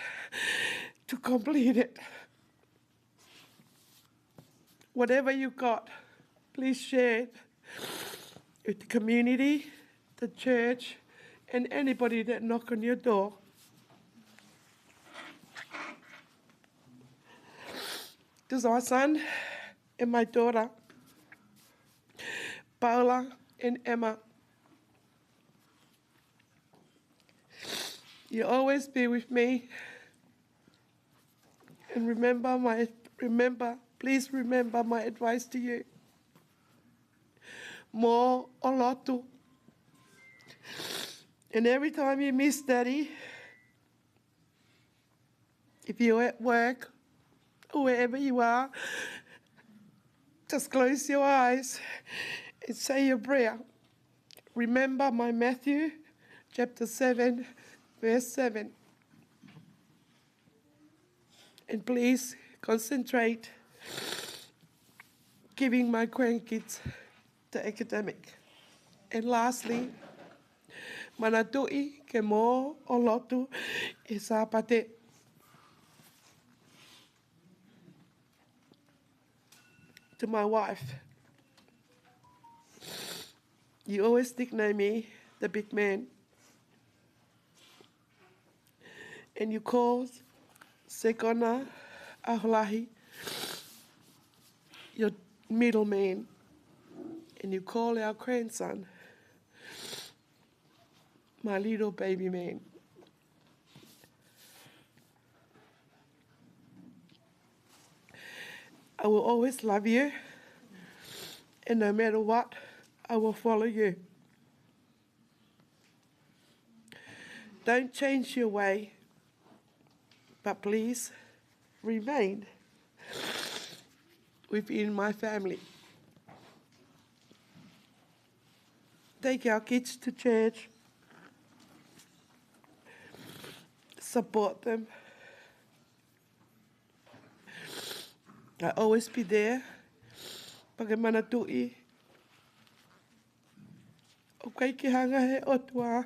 to complete it. Whatever you got, please share it with the community, the church, and anybody that knock on your door. This is my son and my daughter, Paula and Emma. You always be with me. And remember my, remember, please remember my advice to you. Mō ʻo lotu. And every time you miss Daddy, if you're at work or wherever you are, just close your eyes and say your prayer. Remember my Matthew chapter seven, verse seven. And please concentrate giving my grandkids the academic. And lastly, manatuʻi ke mō ʻo lotu he Sāpate. To my wife, you always nickname me the big man. And you call Sekona ʻAholahi your middle man. And you call our grandson my little baby man. I will always love you, and no matter what, I will follow you. Don't change your way, but please remain within my family. Take our kids to church. Support them. I always be there. Pea ke manatuʻi, ʻoku ʻikai ke hanga he ʻOtua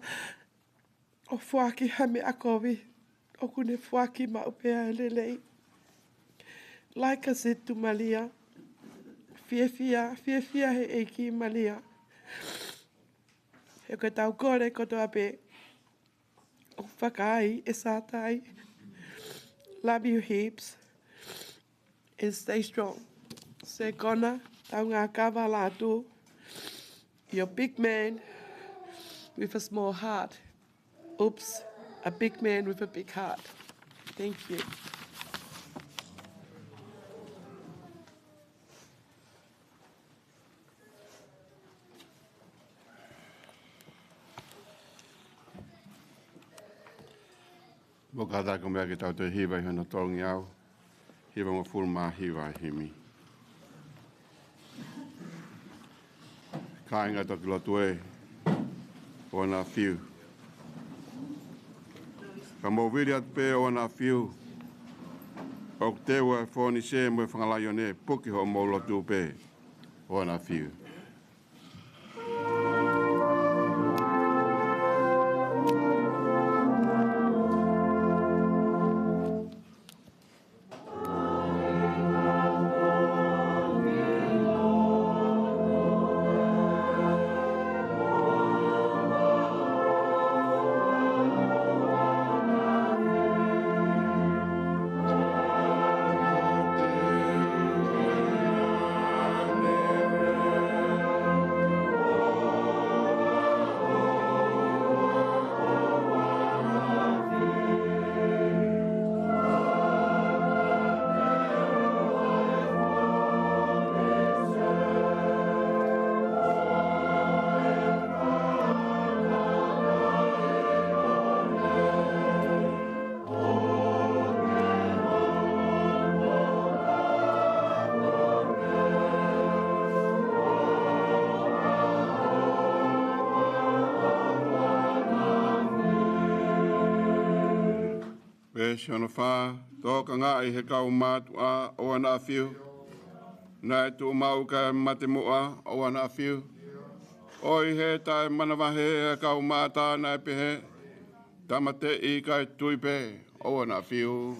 ʻo foaki ha meʻa kovi, ʻoku ne foaki maʻu pē ʻa e lelei. Like I said to Malia, fiefia, fiefia he ʻEiki Malia. He ko ʻetau kole kotoa pē ʻoku fakaai ʻe Sātai. Love you heaps. And stay strong. Sekona, Taungakava Lātū, you're a big man with a small heart. Oops, a big man with a big heart. Thank you. Mo kātaki ko e meʻa ke tau toe hiva ʻi hono tolongi au. Hiva hongofulu mā hiva, himi. Kāinga toki lotu ē, ʻoua naʻa fiu. Ka mou vili atu pē, ʻoua naʻa fiu. ʻOku teu ʻa e fōnise mo e fanga laione, puke hoʻomou lotu pē, ʻoua naʻa fiu. Veesi hono fā, tokangaʻi he kau mātuʻa, ʻoua naʻa fiu. Naʻe tuʻumaʻu kae matemuʻa, ʻoua naʻa fiu. ʻOi he taʻemanavahē ʻa e kau mātā naʻe pehē, tāmateʻi kae tui pē, ʻoua naʻa fiu.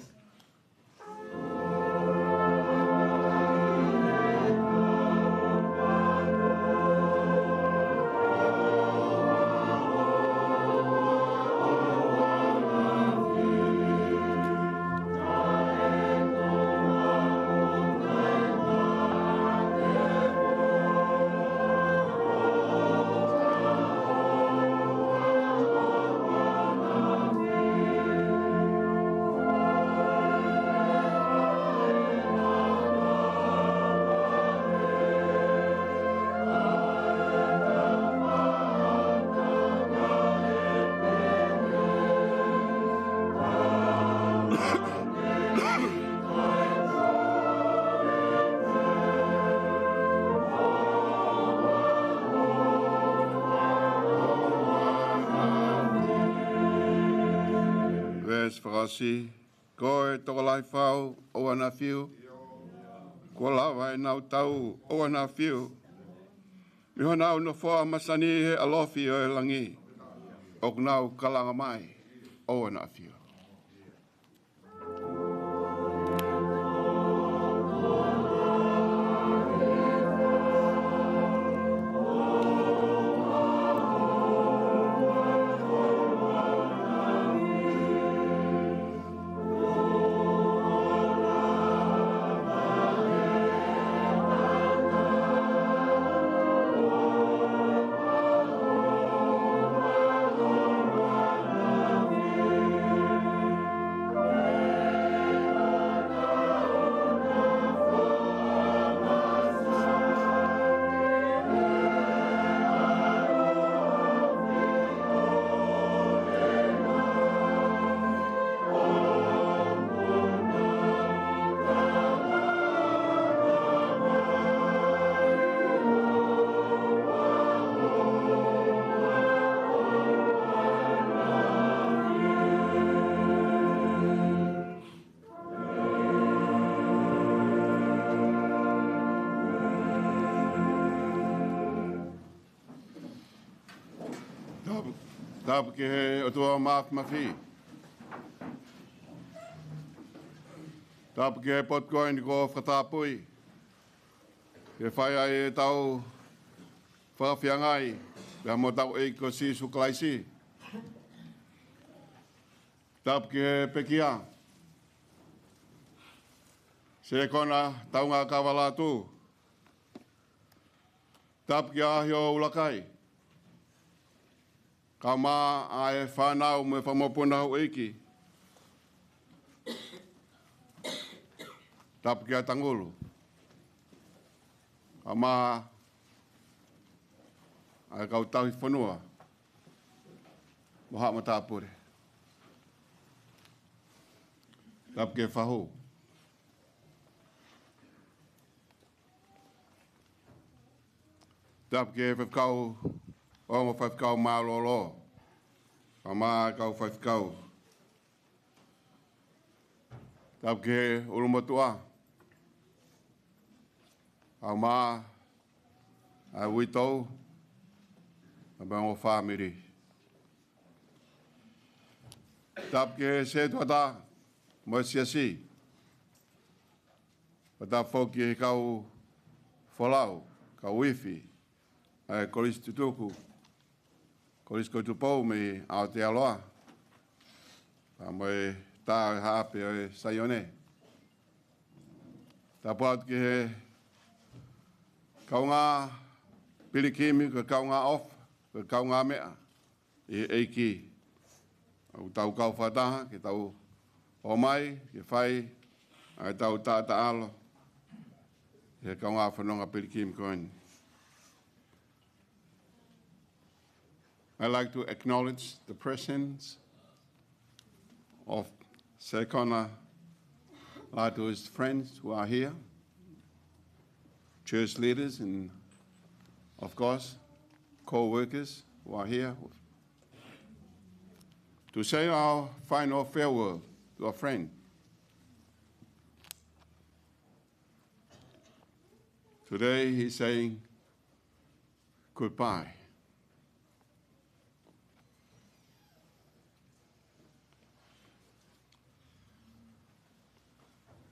Pea ʻosi fakaʻosi, ko e tokolahi fau ʻoua naʻa fiu. Kuo lava ʻenau tau ʻoua naʻa fiu. Mei honau nofoa masani he ʻalofi ʻo e langi, ʻoku nau kalanga mai ʻoua naʻa fiu. Tapu, tapu ki he ʻOtua Māfimafi. Tapu ki he potu ko eni kuo fakatapui ke fai ai ʻetau fakafeangai pea mo hotau ʻEiki ko Sīsū Kalaisi. Tapu ki he pekia, Sekona Taungakava Lātū. Tapu ki he ʻAʻohi ʻo Ulakai, kae ʻumaʻā e fānau mo e fanga mokopuna houʻeiki. Tapu ki he Tangulu, kae ʻumaʻā e kau tauhi fonua mo haʻa matāpule. Tapu ki he fahu. Tapu ki he faifekau, ongo faifekau mālōlō, kae ʻumaʻā e kau faifekau. Tapu ki he ʻulumotuʻa, kae ʻumaʻā ʻa e uitou, kae ʻumaʻā e ongo fāmili. Tapu ki he setuata mo e siasi. Pea tapu foki ki he kau folau, kau ifi ʻa e Kolisi Tutuku, Kolisi ko Tupou mei Aotearoa, pea mo e tā ʻo e Haʻape ʻo e Saione. Tapu atu ki he kaungā pilikimi, ko e kaungā ʻofa, ko e kaungā meʻa ʻi he ʻEiki. ʻOku tau kau fakataha ke tau ō mai ke fai ʻa ʻetau taʻataʻalo ʻi he kaungā fononga pilikimi ko eni. I'd like to acknowledge the presence of Sekona Lātū's friends who are here, church leaders, and of course, co-workers who are here, to say our final farewell to a friend. Today he's saying goodbye.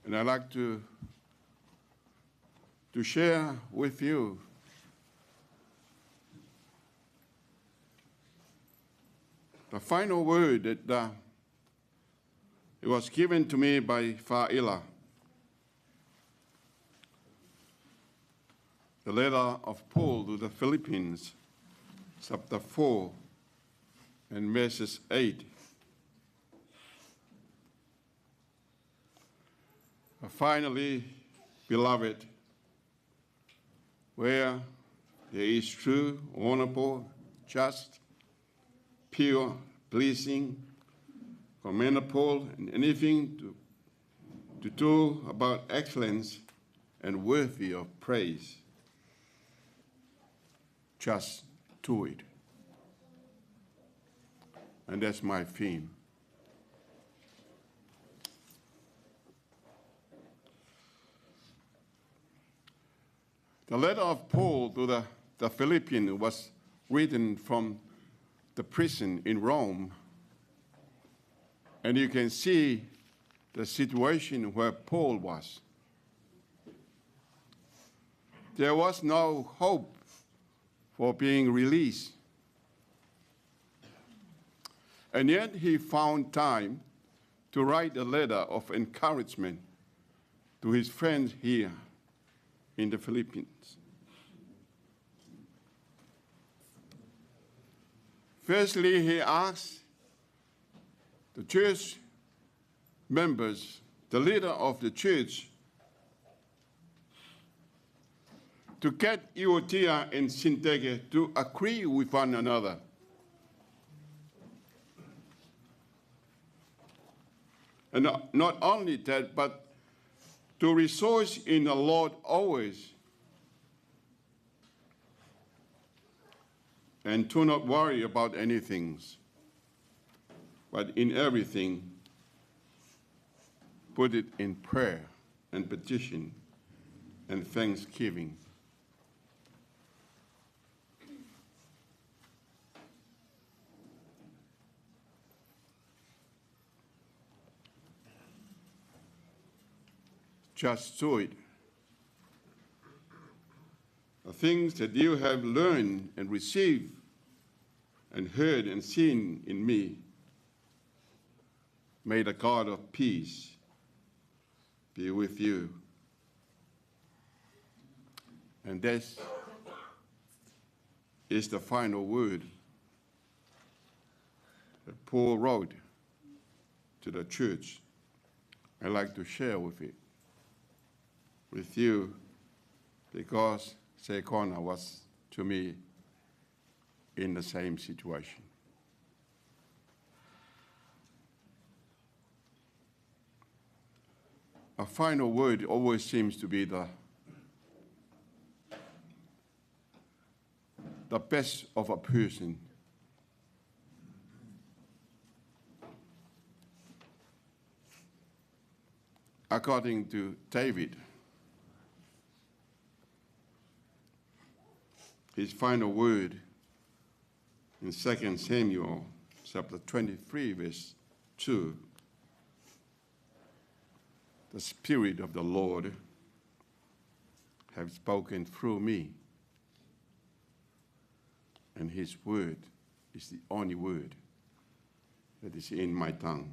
And I'd like to, to share with you the final word that, uh, it was given to me by Fa'ila. The letter of Paul to the Philippians, chapter four and verses eight. Finally, beloved, where there is true, honorable, just, pure, pleasing, commendable, and anything to, to do about excellence and worthy of praise, just do it. And that's my theme. The letter of Paul to the, the Philippians was written from the prison in Rome, and you can see the situation where Paul was. There was no hope for being released. And yet he found time to write a letter of encouragement to his friends here in the Philippines. Firstly, he asked the church members, the leader of the church, to get Euodia and Syntyche to agree with one another. And not, not only that, but to rejoice in the Lord always, and do not worry about anything, but in everything, put it in prayer and petition and thanksgiving. Just do it. The things that you have learned and received and heard and seen in me, may the God of peace be with you. And this is the final word that Paul wrote to the church. I like to share with it, with you, because Sekona was to me in the same situation. A final word always seems to be the, the best of a person. According to David, his final word in Second Samuel chapter twenty-three, verse two, "The Spirit of the Lord have spoken through me, and his word is the only word that is in my tongue."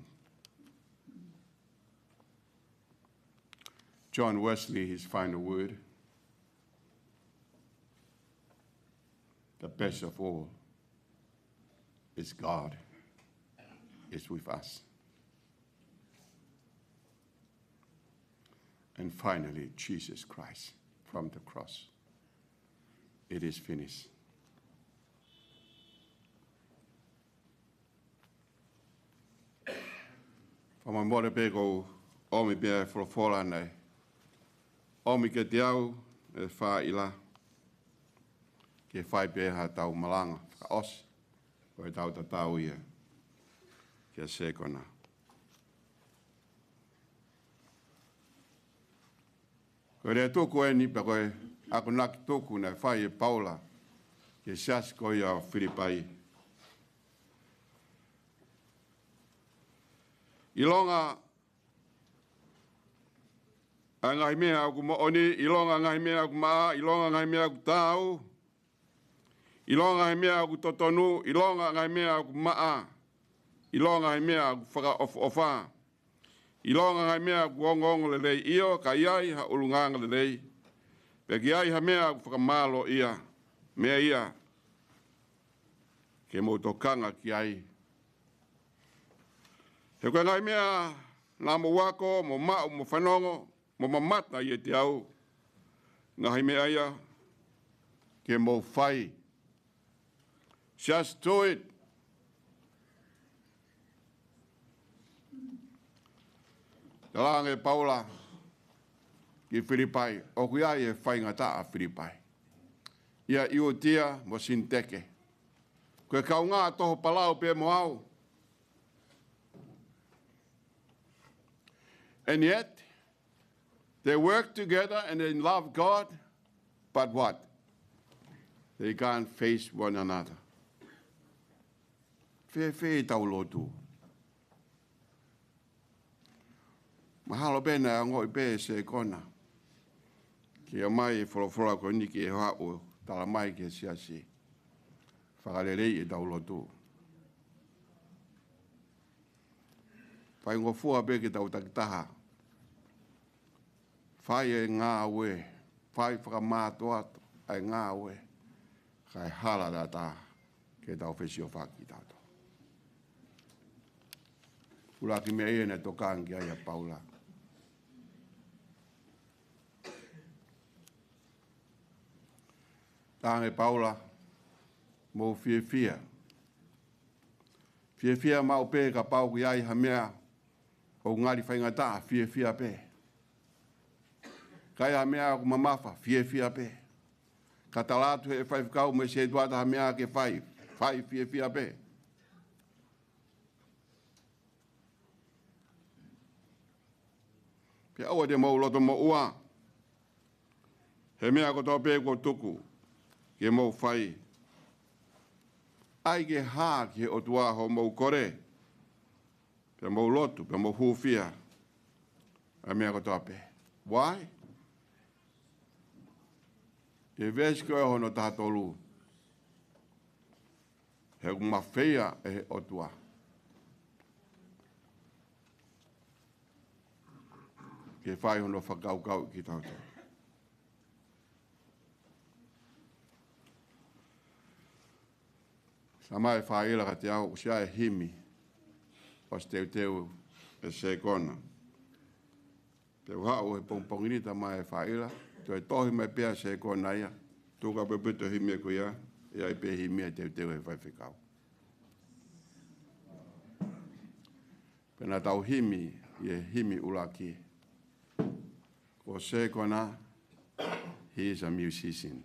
John Wesley, his final word, "The best of all is God is with us." And finally, Jesus Christ from the cross. It is finished. Fakamolemole pē ʻoku ou ʻomi pē ʻa e folofola naʻe ʻomi kiate au ʻe Faila ke fai pē haʻatau malanga fakaʻosi, ko ʻetau tatau ia kia Sekona. Ko e lea tuku eni pea ko e akonaki tuku naʻe fai ʻe Paula ki he siasi ko ia ʻo Filipai. ʻIlonga ʻa e ngaahi meʻa ʻoku moʻoni, ʻilonga ʻa e ngaahi meʻa ʻoku maʻa, ʻilonga ʻa e ngaahi meʻa ʻoku taau, ʻilonga ʻa e ngaahi meʻa ʻoku totonu, ʻilonga ʻa e ngaahi meʻa ʻoku maʻa, ʻilonga ʻa e ngaahi meʻa ʻoku fakaʻofoʻofa, ʻilonga ʻa e ngaahi meʻa ʻoku ongoongo lelei, ʻio, ka ʻi ai ha ʻulungaanga lelei, pea ka ʻi ai ha meʻa ʻoku fakamālōʻia, meʻa ia ke mou tokanga ki ai. He ko e ngaahi meʻa naʻa mou ako, mo maʻu, mo fanongo, mo mamata ʻiate au, ngaahi meʻa ia ke mou fai. Just do it. Talaange ʻe Paula ki Filipai, ʻoku ʻi ai e faingataʻa Filipai, ʻia Euodia mo Sinitike. Ko e kaungā toho palau pē mo au. And yet, they work together and they love God. But what? They can't face one another. Fēfē ʻetau lotu? Mahalo pē naʻe ongoʻi pē ʻe Sekona ke ʻomai e folofola ko eni ke haʻu ʻo tala mai ki he siasi. Fakaleleiʻi ʻetau lotu. Faingofua pē ke tau takitaha. Fai e ngāue, fai fakamātoato ʻa e ngāue, kae hala lata ke tau fesiofaki kitautolu. ʻUluaki meʻa ia naʻe tokanga ki ai ʻa Paula. Talaange ʻe Paula, mou fiefia. Fiefia maʻu pē kapau ʻoku ʻi ai ha meʻa ʻoku ngali faingataʻa, fiefia pē. Ka ʻi ai ha meʻa ʻoku mamafa, fiefia pē. Ka tala atu ʻe he faifekau mo e sētuata ha meʻa ke fai, fai fiefia pē. Pea ʻoua te mou loto moʻua he meʻa kotoa pē kuo tuku ke mou fai. ʻAi ke hā ki he ʻOtua hoʻomou kole, pea mou lotu, pea mou hūfia ʻa e meʻa kotoa pē. Why? ʻI he veesi ko ē hono taha tolu, he ʻoku mafeia ʻe he ʻOtua ke fai hono fakakaukauʻi kitautolu. Sa mai faila kiate au, ʻosi ʻi ai e himi ʻosi teuteu ʻe Sekona. Te u haʻu he pongipongi ni, ta mai faila, toe tohi mai pē ʻa Sekona ia. Tuku ā pē ʻa e himi ko ia, ʻe ʻi ai pē himi ʻe teuteu ʻe he faifekau. Pea naʻa tau himi ʻi he himi ʻuluaki. Ko Sekona, he is a musician.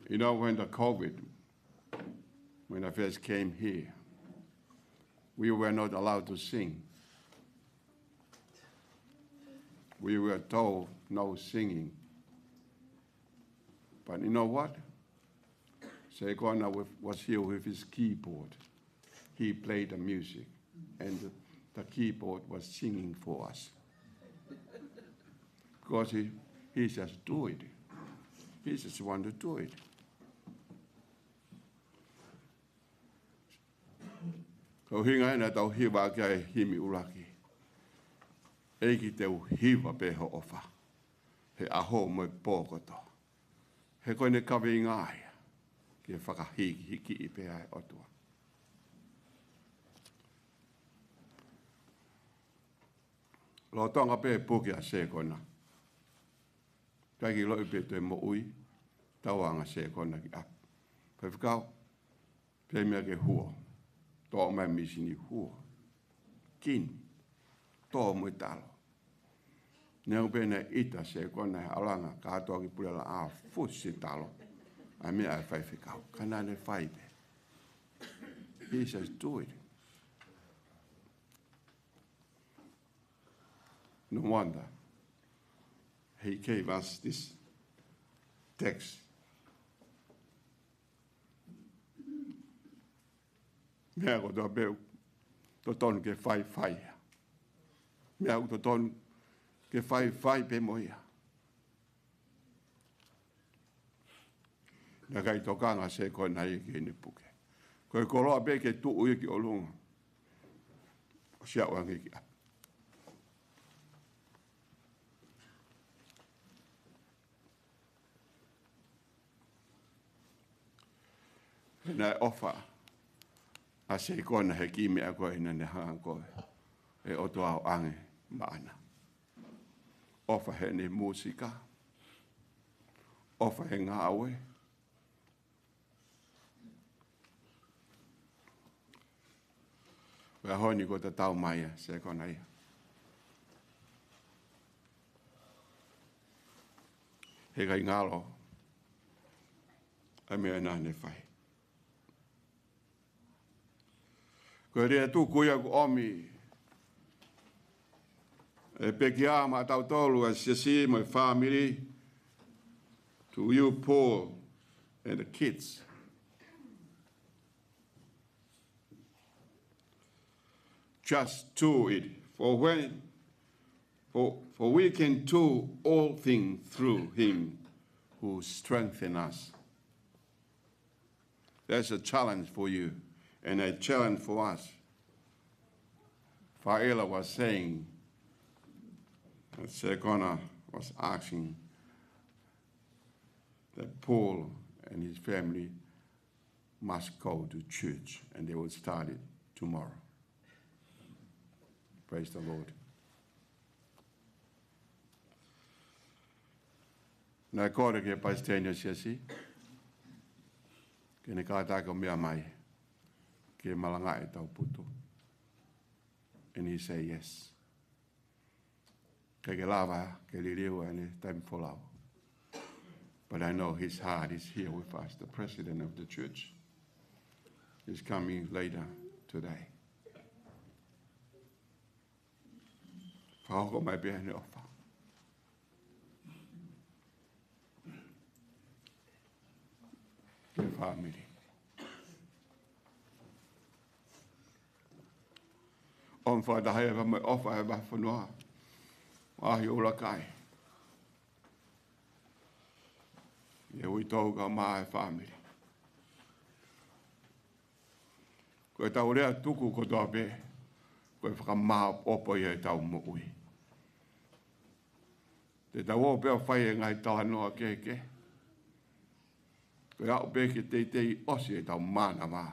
You know, when the COVID, when I first came here, we were not allowed to sing. We were told no singing. But you know what? Sekona with, was here with his keyboard. He played the music, and the, the keyboard was singing for us. Because he, he just do it. He just want to do it. Ko e ʻuhinga ia naʻa tau hiva ki ai e himi ʻuluaki. ʻEiki te u hiva pē ho ʻofa he ʻaho mo e pō kotoa. He ko ʻene kaveinga ia ke fakahīkihikiʻi pē ʻa e ʻOtua. Lolotonga pē puke ʻa Sekona, ʻikai ke ʻiloʻi pe toe moʻui, tauanga ʻa Sekona ki ʻapi. Faifekau, fai meʻa ke huo. Toʻo mai e mīsini huo. Kini. Toʻo mo e talo. Neongo pē naʻe ʻita ʻa Sekona he ʻalunga, kātoa ki Pulelaʻā ʻo fusi e talo ʻa e meʻa ʻa e faifekau. Ka naʻa ne fai pē. He says, "Do it." No wonder he gave us this text. Meʻa kotoa pē ʻoku totonu ke fai, fai ia. Meʻa ʻoku totonu ke fai, fai pē mo ia. Naʻe ʻikai tokanga ʻa Sekona ia ki heʻene puke. Ko e koloa pē ke tuʻu ia ki ʻolunga, ʻosi aʻu ange ki ʻapi. Naʻe ʻofa ʻa Sekona he kiʻi meʻa ko ē naʻa ne hanga ko ē ʻe ʻOtua ʻo ʻoange maʻana. ʻOfa heʻene mūsika. ʻOfa he ngāue. Ko e ʻaho ni kuo tatau mai ʻa Sekona ia. He ʻikai ngalo ʻa e meʻa naʻa ne fai. Ko e lea tuku ia ʻoku ʻomi ʻE pekia maʻa tautolu ʻa e siasi mo e fāmili, to you, Paul, and the kids. Just do it. For when, for, for we can do all things through him who strengthens us. That's a challenge for you and a challenge for us. Faʻela was saying, that Sekona was asking that Paul and his family must go to church, and they will start it tomorrow. Praise the Lord. Naʻe kole ki he palesiteni ʻo e siasi ke ne kātaki ʻo meʻa mai ke malangaʻi ʻetau putu. And he said yes. ʻIkai ke lava ke liliu ʻene taimi folau. But I know his heart is here with us, the president of the church. He's coming later today. Fakahoko mai pē ʻene ʻofa ki he fāmili. ʻOmi fakataha ia mo e ʻofa ʻa e vahefonua ʻo ʻAhi ʻUluaki. ʻI he uitou kae ʻumaʻā e fāmili. Ko ʻetau lea tuku kotoa pē, ko e fakamāʻopoʻopo ia ʻetau moʻui. Te tau ō pē ʻo fai e ngaahi talanoa kehekehe. Ko e aʻu pē ke teitei ʻosi ʻetau mānava,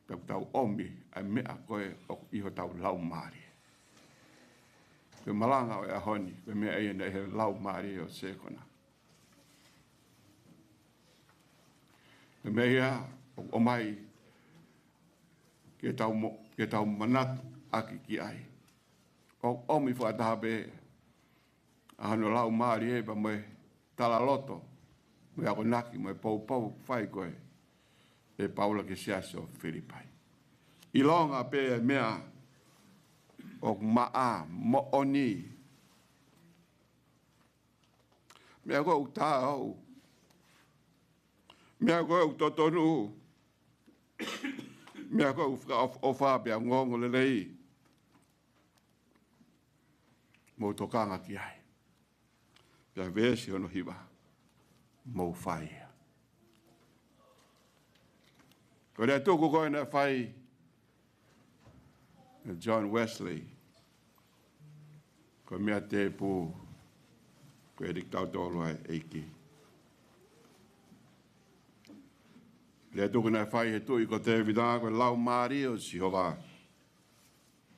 pea tau ʻomi ʻa e meʻa ko ē ʻoku ʻi hotau laumālie. Ko e malanga ʻo e ʻaho ni, ko e meʻa ia naʻe ʻi he laumālie ʻo Sekona. Ko e meʻa ia ʻoku ʻomai ke tau mo-, ke tau manatuʻaki ki ai. ʻOku ʻomi fakataha pē ʻa hono laumālie pea mo e talaloto, mo e akonaki, mo e poupou ʻoku fai ko ē ʻe Paula ki he siasi ʻo Filipai. ʻIlonga pē e meʻa ʻoku maʻa, moʻoni, meʻa ko ē ʻoku taau, meʻa ko ē ʻoku totonu, meʻa ko ē ʻoku fakaʻofoʻofa pea ongoongolelei, mou tokanga ki ai. Pea veesi hono hiva, mou fai ia. Ko e lea tuku ko ē naʻe fai ʻe John Wesley, ko e meʻa tēpū ko ē ʻe ʻikai tautolu ʻa e ʻEiki. Lea tuku naʻe fai ʻe he tuʻi ko Tēvita, ko e laumālie ʻo Sihova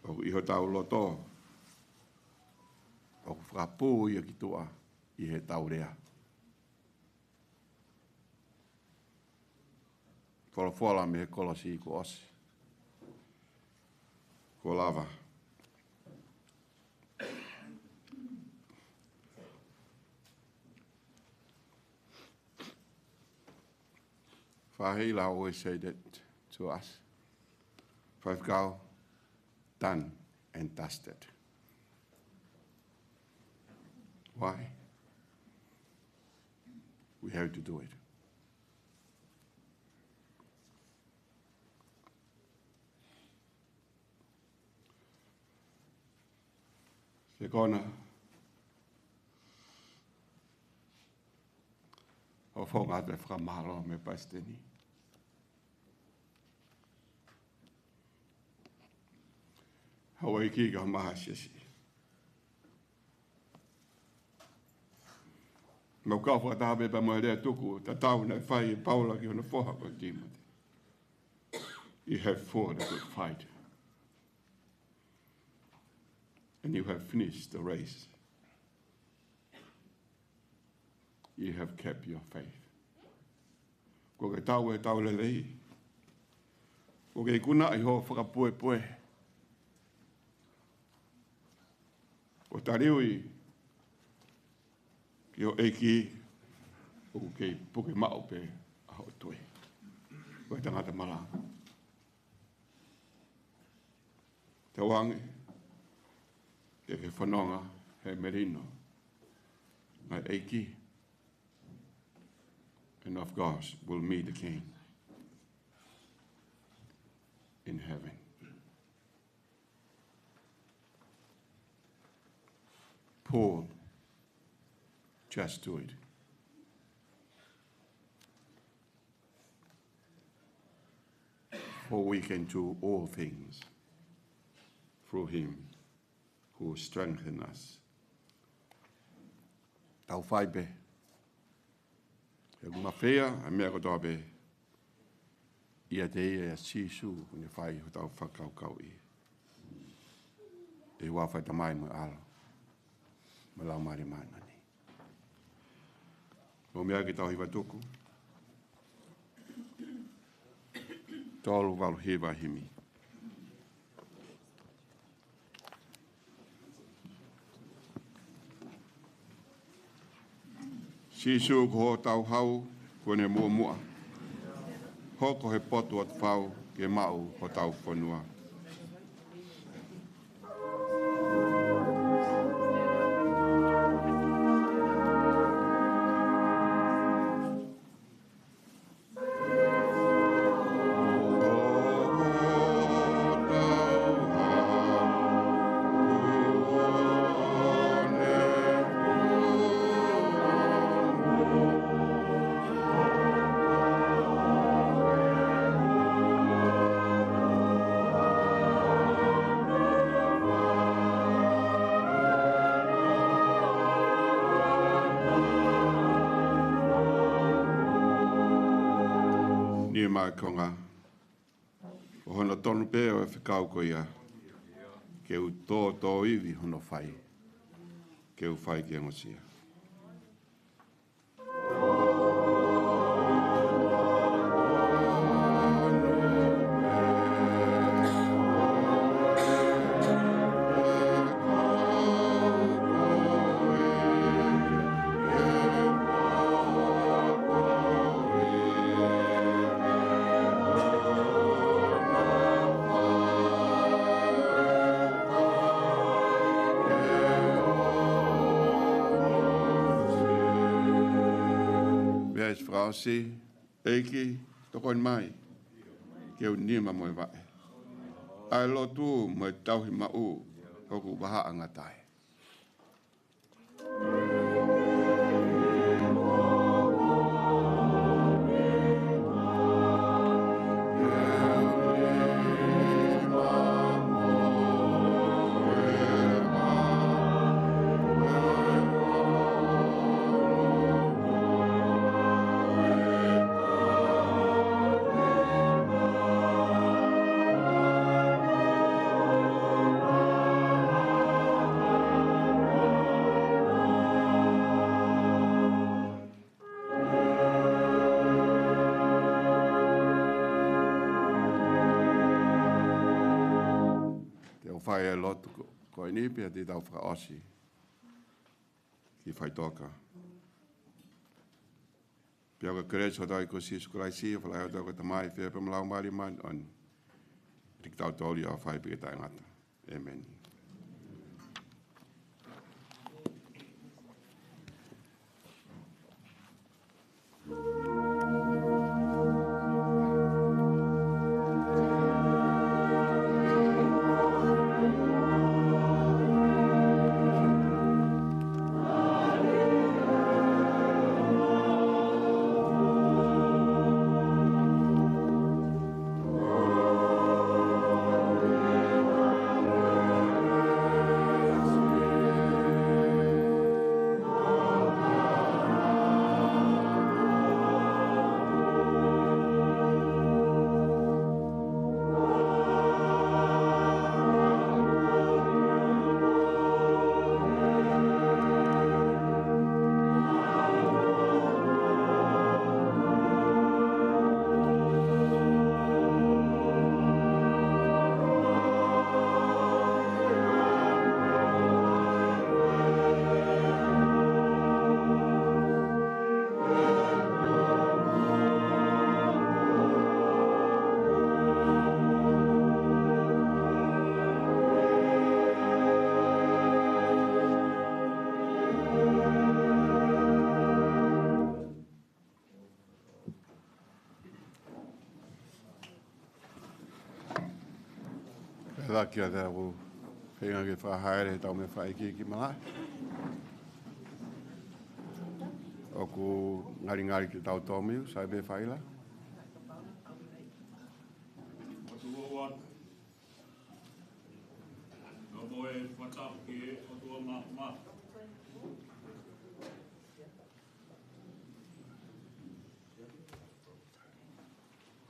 ʻoku ʻi hotau loto, ʻoku fakapū ia ki tuʻa ʻi heʻetau lea. Folofola mei he kolosi kuo ʻosi, kuo lava. Faʻahi, I always say that to us. Faifekau, done and dusted. Why? We have to do it. Sekona, ʻoku ou fakaʻamu atu e fakamālō mei he palesiteni. Houʻeiki kae ʻumaʻā e siasi. Mau kau fakataha pē pea mo e lea tuku tatau naʻe fai ʻe Paula ki hono foha ko Tīmote. You have fought a good fight. And you have finished the race. You have kept your faith. Kuo ke tau e tau lelei. Kuo ke ikunaʻi hoʻo fakapuepue. Kuo taliui ki ho ʻEiki, ʻoku kei puke maʻu pē ʻa hoʻo tui. Ko e tangata malanga. Tauange, Ke ke fononga he melino ʻa e ʻEiki. And of course, we'll meet again in heaven. Paul, just do it. For we can do all things through him who strengthens us. Tau fai pē. He ʻoku mafeia ʻa e meʻa kotoa pē ʻiate ia, ʻia Sīsū, ʻoku ne fai hotau fakakaukauʻi. ʻI he huafa ʻo e Tamai mo e ʻAlo mo e Laumālie Māʻoniʻoni. Mou meʻa ke tau hiva tuku. Tolu valu hiva himi. Sīsū ko hotau hau, kuo ne muʻomuʻa hoko he potu ʻo e fau ke maʻu hotau fonua. Nima ʻa e konga. Ko hono tonu pē ʻo e fekau ko ia, ke u tōtō ivi hono fai, ke u fai ke ongosia. Veesi fakaʻosi. ʻEiki, tokoni mai ke u nima mo e vaʻe, ʻa e lotu mo e tauhi maʻu hoku vahaʻa ngatae. Te u fai e lotu ko, ko eni pea te tau fakaʻosi ki faʻitoka. Pea ko e kelesi ʻa hotau ʻEiki ko Sīsū Kalaisi, ʻofa lahi ʻa hotau Tamai, feohi pea mo e Laumālie Māʻoniʻoni, ʻiate kitautolu ʻo fai pē ki he taʻengata. ʻĒmeni. Tala kia te au feinga ke fakahā ʻetau meʻa fakaikiiki malaʻe. ʻOku ngalingali ke tau tōmiu, sai pē faila. ʻOtua ʻoku ʻi he ʻOtua māfimafi.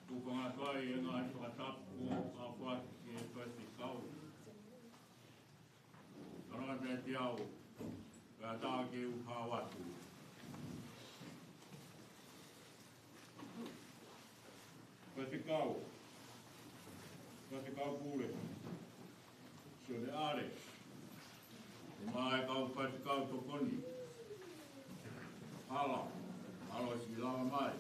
Kuo fakaʻatā ʻa e ngaahi fakatapu kuo ʻoatu ki he faifekau. Tala atu kiate au, kae ʻatā ke u hao atu. Faifekau, Faifekau Pule, Sione ʻAle, mo e kau faifekau tokoni. Hala, hala ʻosi lava mai.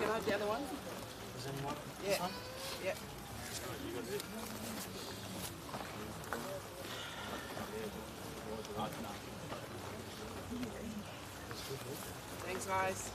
Like the other one? Does anyone? Yeah. This one? Yeah. Thanks, guys.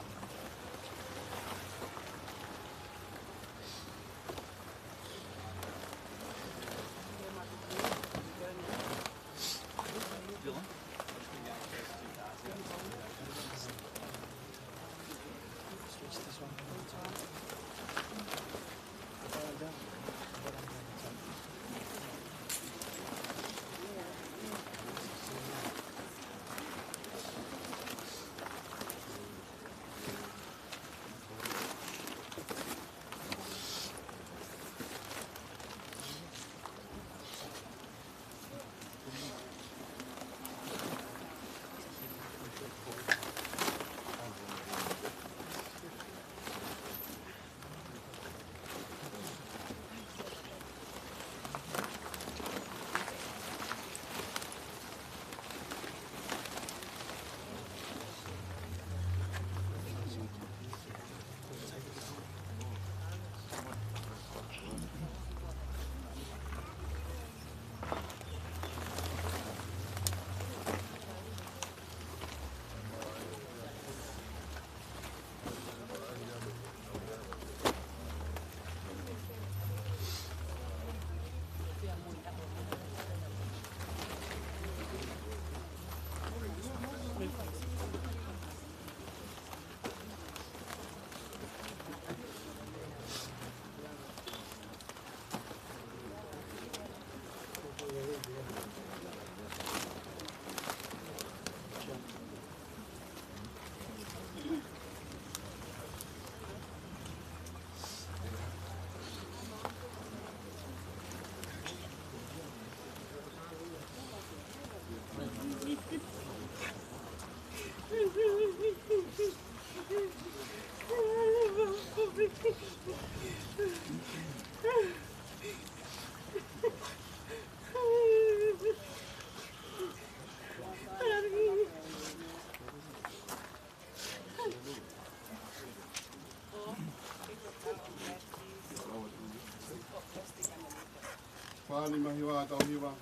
Fānau mei hiva, tau hiva.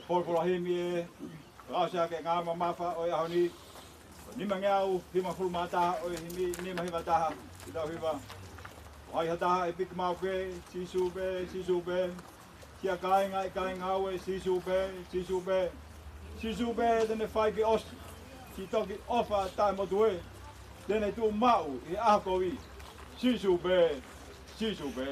Folofola himi ē, fakaʻosi ʻaki e ngaahi mamafa ʻo e ʻaho ni, nimangeau hivangofulu mā taha ʻo e himi nima hiva taha, ʻi he lau hiva. ʻOku ʻi ai ha taha ʻe piki maʻu pē, Sīsū pē, Sīsū pē. Siʻa kāinga ʻi he kāinga ʻoku ʻi ai, Sīsū pē, Sīsū pē. Sīsū pē te ne fai ke ʻosi, siʻi toki ʻofa taʻemotuʻa te ne tuʻu maʻu ʻi he ʻaho kovi. Sīsū pē, Sīsū pē.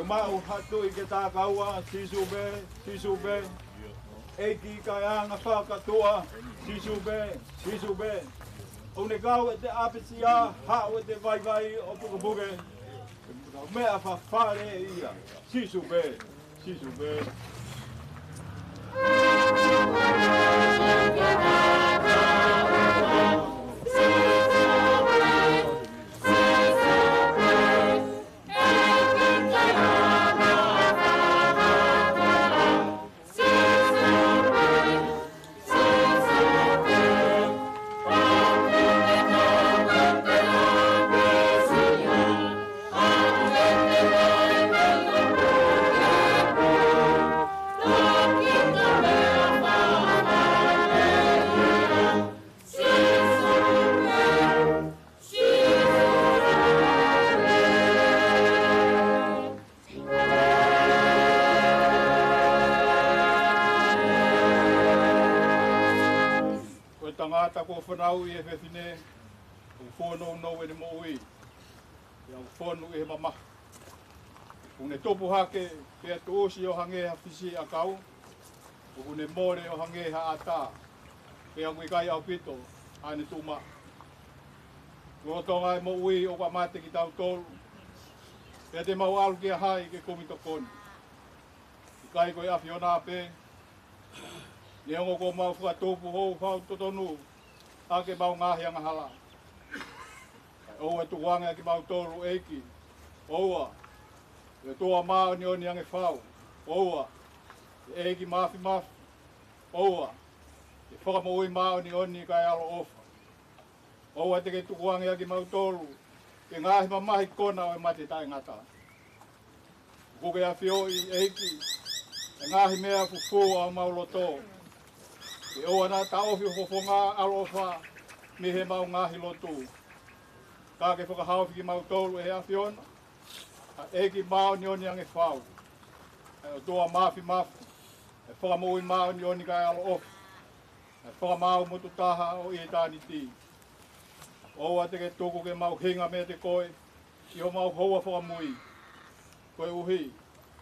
Maʻu ha tuʻi ke takaua, Sīsū pē, Sīsū pē. ʻEiki kae anga fakatuʻa, Sīsū pē, Sīsū pē. ʻOku ne kau ʻete ʻapisia, haʻu ʻete vaivai ʻo pukepuke. Meʻa fafale ia, Sīsū pē, Sīsū pē. Ko e tangata kuo fanauʻi ʻe he fefine, ʻoku fōnounou ʻene moʻui, pea ʻoku fonu ʻi he mamahi. ʻOku ne tupu hake, pea tuʻusi ʻo hangē ha fisiʻi ʻakau, ʻoku ne mole ʻo hangē ha ʻatā, pea ʻoku ʻikai ʻaupito ʻa ʻene tuʻumaʻu. Lolotonga e moʻui ʻoku ʻa mate kitautolu, pea te mau ʻalu kia hai ke kumi tokoni? ʻIkai ko e ʻAfiona pē, neongo kuo mau fakatupu houhau totonu ʻaki ʻemau ngaahi angahala. Kae ʻoua ʻe tukuange ʻa kimautolu, ʻEiki. ʻOua, ʻe ʻOtua māʻoniʻoni ange fau. ʻOua, ʻe ʻEiki Māfimafi. ʻOua, ʻe Fakamoʻui māʻoniʻoni kae ʻaloʻofa. ʻOua te ke tukuange ʻa kimautolu ki he ngaahi mamahi kona ʻo e mate taʻengata. ʻOku ke ʻafioʻi, ʻEiki, e ngaahi meʻa fufū ʻa homau loto. Ke ʻoua naʻa taʻofi ho fofonga ʻaloʻofa mei heʻemau ngaahi lotu. Ka ke fakahaofi kimautolu ʻe he ʻAfiona, ʻa e ʻEiki māʻoniʻoni ange fau, ʻa e ʻOtua Māfimafi, ʻa e Fakamoʻui māʻoniʻoni kae ʻaloʻofa, ʻa e Fakamaau motuʻa taha ʻo ʻitāniti. ʻOua te ke tuku ke mau hinga meiate koe ʻi homau houa fakamui, koeʻuhi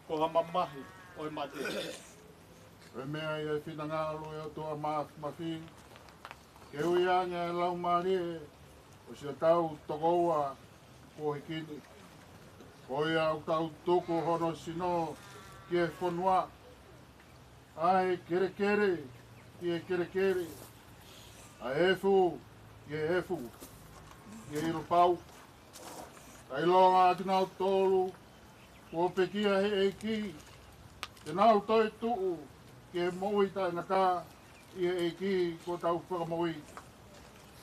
ko ha mamahi ʻo e mate. Ko e meʻa ia ʻe finangalo e ʻOtua Māfimafi, ke ui ange ʻa e laumālie ʻo siʻotau tokoua kuo hiki ni. Ko ia ʻoku tau tuku hono sino ki he fonua, ʻa e kelekele ki he kelekele, ʻa e efu ki he efu, ki he ʻilo pau. Kae ʻilonga ʻa kinautolu kuo pekia ʻe he ʻEiki, te nau toetuʻu ki he moʻui taʻengata ʻi he ʻEiki ko hotau Fakamoʻui.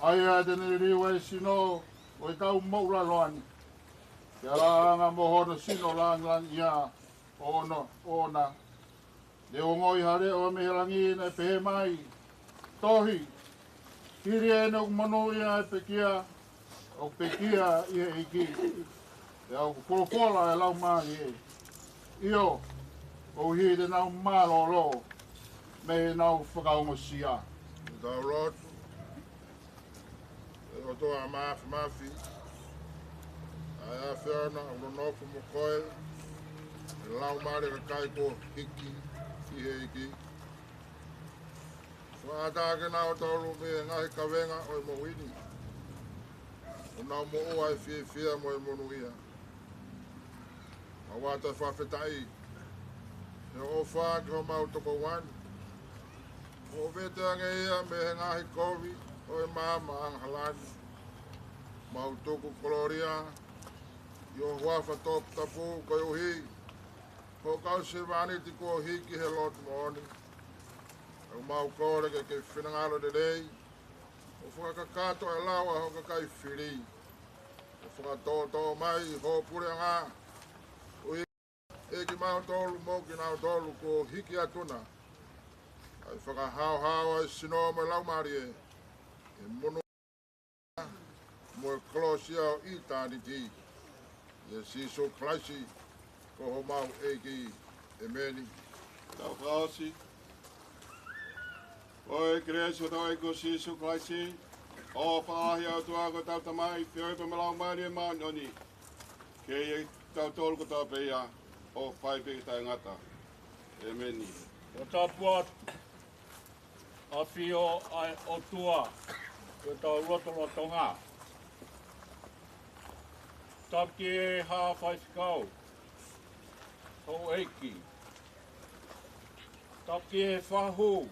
ʻA ia te ne liliu ʻa e sino ʻo ʻetau moʻulaloa ni, ke ʻalāanga mo hono sino lāngilangiʻia ʻo ʻoʻona. Ne u ongoʻi ha leʻo mei he langi naʻe pehē mai, Tohi, hili ʻene ʻoku monūʻia ʻa e pekia, ʻoku pekia ʻi he ʻEiki. Pea ʻoku folofola ʻa e Laumālie, ʻIo, koeʻuhi te nau mālōlō mei heʻenau fakaongosia. Tau lotu. ʻE ʻOtua Māfimafi, ʻa e ʻAfiona ʻoku nonofo mo koe, ʻe laumālie ʻa e kakai kuo hiki ʻi he ʻEiki. Fakaʻatā kinautolu mei he ngaahi kavenga ʻo e moʻui ni, ʻo nau moʻua ʻi he fiefia mo e monūʻia. Mau ʻoatu ʻa e fakafetaʻi ʻi hoʻo ʻofa ki homau tokoua ni, ʻo vete ange ia mei he ngaahi kovi ʻo e maama angahala ni. Mau tuku kolōlia ʻi ho huafa toputapu koeʻuhi ko e kau sevāniti kuo hiki he lotu moʻoni. ʻOku mau kole ke ke finangalo lelei, ʻo fakakakato ʻa e lau ʻa ho kakai fili, ʻo fakatōtō mai ho puleʻanga, koeʻuhi ke kimautolu mo kinautolu kuo hiki atu na, kae fakahaohaoa ʻa e sino mo e laumālie, ʻi he monū mo e kolosi ʻo ʻitāniti. ʻIa Sīsū Kalaisi ko homau ʻEiki. ʻEmeni. Tau fakaʻosi. Ko e kelesi ʻa hotau ʻEiki ko Sīsū Kalaisi, ʻofa ʻa e ʻOtua ko hotau Tamai, feohi pea mo e Laumālie Māʻoniʻoni, ke ʻiate kitautolu kotoa pē ia, ʻo fai pē taʻengata. ʻEmeni. ʻOku tapu atu ʻa e ʻAfio ʻa e ʻOtua ʻi hotau lotolotonga. Tapu ki he Haʻa Faifekau, Houʻeiki. Tapu ki he fahu,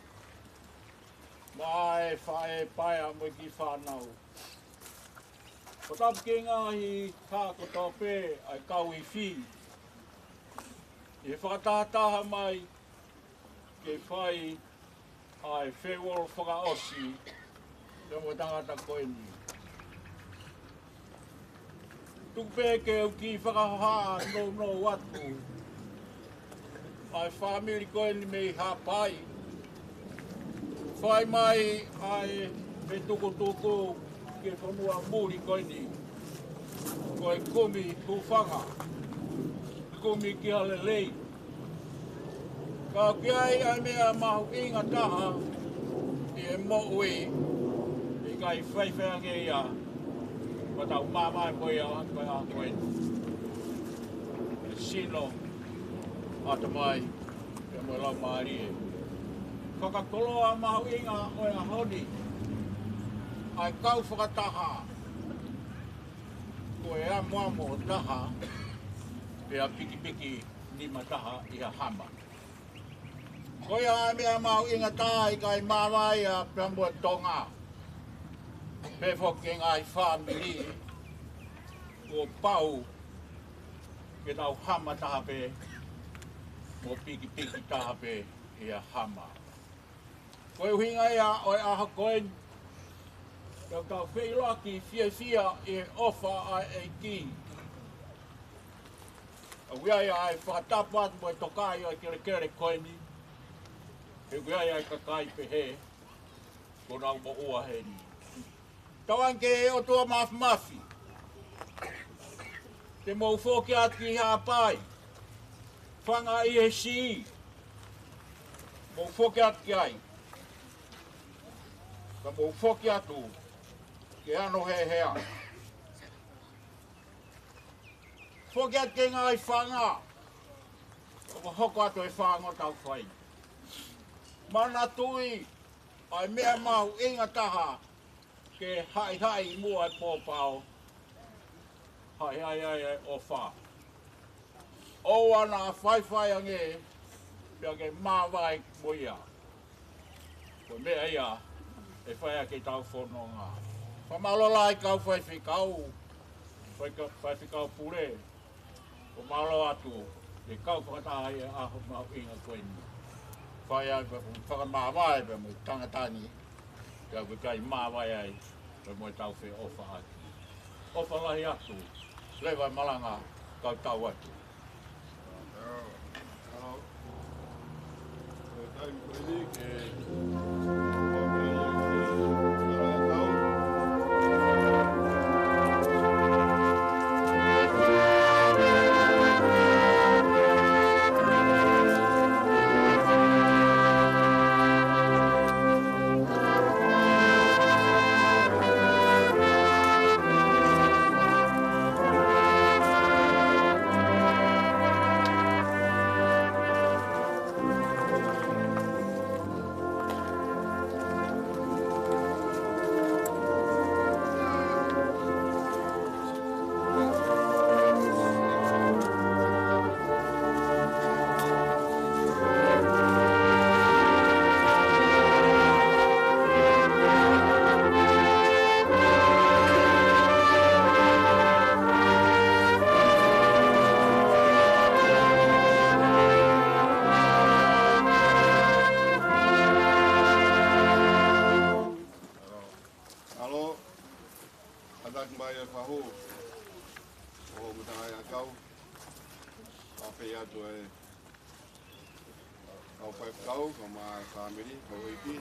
mo e faʻē paea mo e kiʻi fānau. Ko e tapu ki he ngaahi haʻa kotoa pē ʻa e kau ifi ʻi he fakatahataha mai ke fai ʻa e feiolo fakaʻosi pea mo e tangata ko eni. Tuku pē ke u kiʻi fakahohaʻa nounou atu ʻa e fāmili ko eni mei Haʻapai. Fai mai ʻa e fetukutuku ki he fonua muli ko eni, ko e kumi hūfanga, kumi ki ha lelei. Ka ʻoku ʻi ai ʻa e meʻa mahuʻinga taha ʻi he moʻui, ʻikai faifai ange ia, ka tau māvae ko ia ʻi he ʻaho ko eni. Ko e sino, ʻatamai, pea mo e laumālie. Fakakoloa mahuʻinga ʻo e ʻaho ni, ʻa e kau fakataha, ko e amoamo ʻo taha, pea pikipiki nima taha ʻi ha hama. Ko ia ʻa e meʻa mahuʻinga taha ʻikai māvae ia pea mo e Tonga, pehē foki ki he ngaahi fāmili, kuo pau ke tau hama taha pē, mo pikipiki taha pē ʻi ha hama. Ko e ʻuhinga ia ʻo e ʻaho ko eni, ke tau feʻiloaki fiefia ʻi he ʻofa ʻa e ʻEiki. ʻOku ʻi ai ʻa e fakatapu atu mo e tokaiʻi ʻo e kelekele ko eni, he ʻoku ʻi ai ʻa e kakai pehē, kuo nau moʻua heni. Tauange ki he ʻOtua Māfimafi, te mou foki atu ki Haʻapai, fanga ʻi he siʻi, mou foki atu ki ai, ka mou foki atu ki he ano hehea. Foki atu ki he ngaahi fanga, ʻo hoko atu e fanga ʻo tau fai. Manatuʻi, ʻa e meʻa mahuʻinga taha, ke haʻihaʻi muʻa e pōpao, haʻihaʻi ai e ʻofa. ʻOua naʻa faifai ange, pea ke māvae mo ia. Ko e meʻa ia ʻe fai ʻaki ʻetau fononga. Fakamālō lahi kau faifekau, faika-, faifekau pule, ʻoku mālō atu e kau fakataha ʻi he ʻaho mahuʻinga ko eni. Fai ai pē fakamāvae pē mo e tangata ni, pea ʻoku ʻikai māvae ai pē mo ʻetau feʻofaʻaki. ʻOfa lahi atu, leva e malanga, kau tau atu. Alo, ʻatā mai e fahu ʻo Mataʻaikau, ʻapē atu e kau faifekau, kau mai fāmili, kau ʻeiki.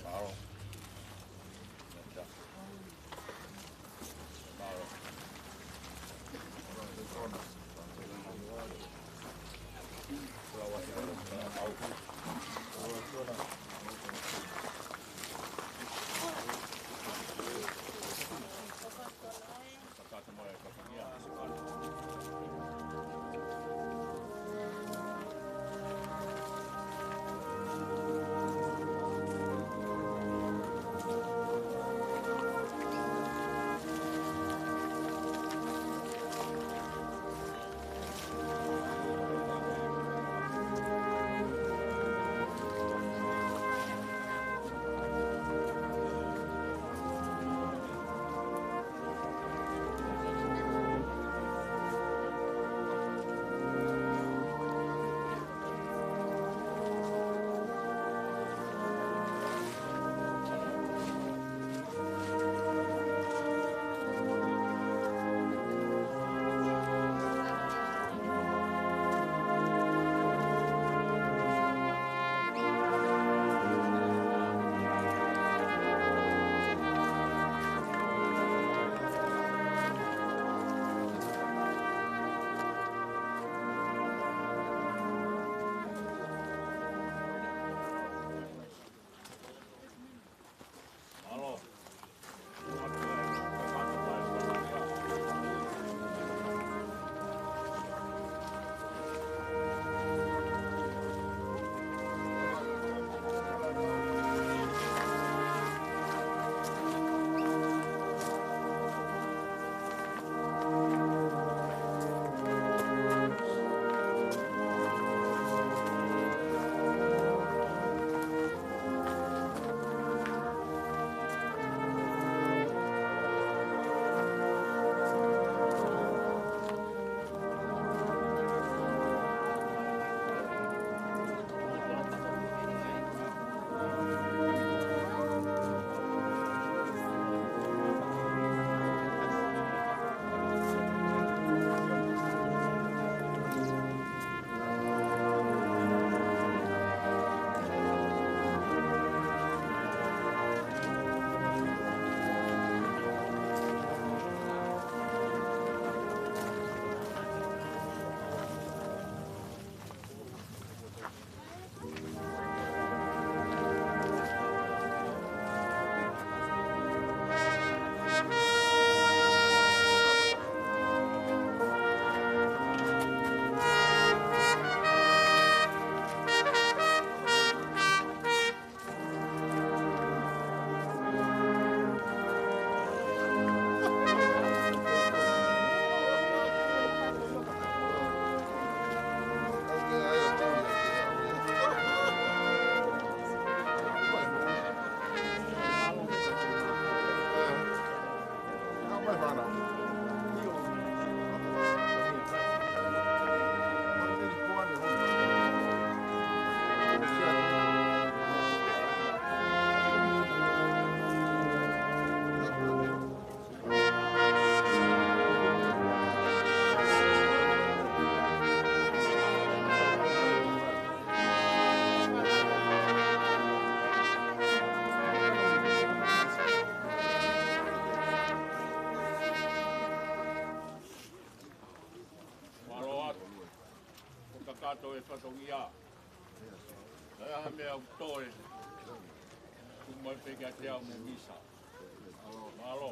Mālō. Mālō. ʻo e fatongia. Ka ʻi ai ha meʻa ʻoku toe, tuku mai pē kiate au mo Misa. Mālō.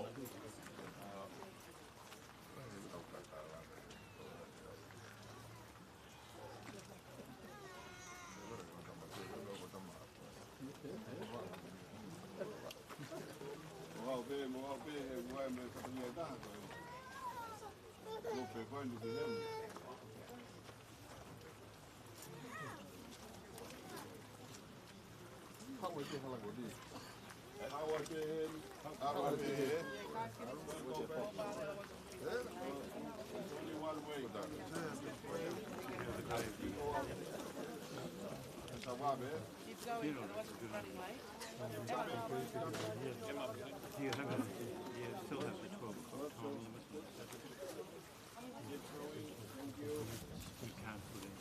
Mo au pē, mo au pē, he ua e meʻa fatongia ʻe taha ko ē. Lupe ko ē, lupe he. Haʻu ai pē he hala ko eni. Haʻu ai pē he, haʻu ai pē he. There's only one way. It's a wabe. Keep going, otherwise it's running late. Do you have a, do you still have the twelve o'clock time limit? You can't put it.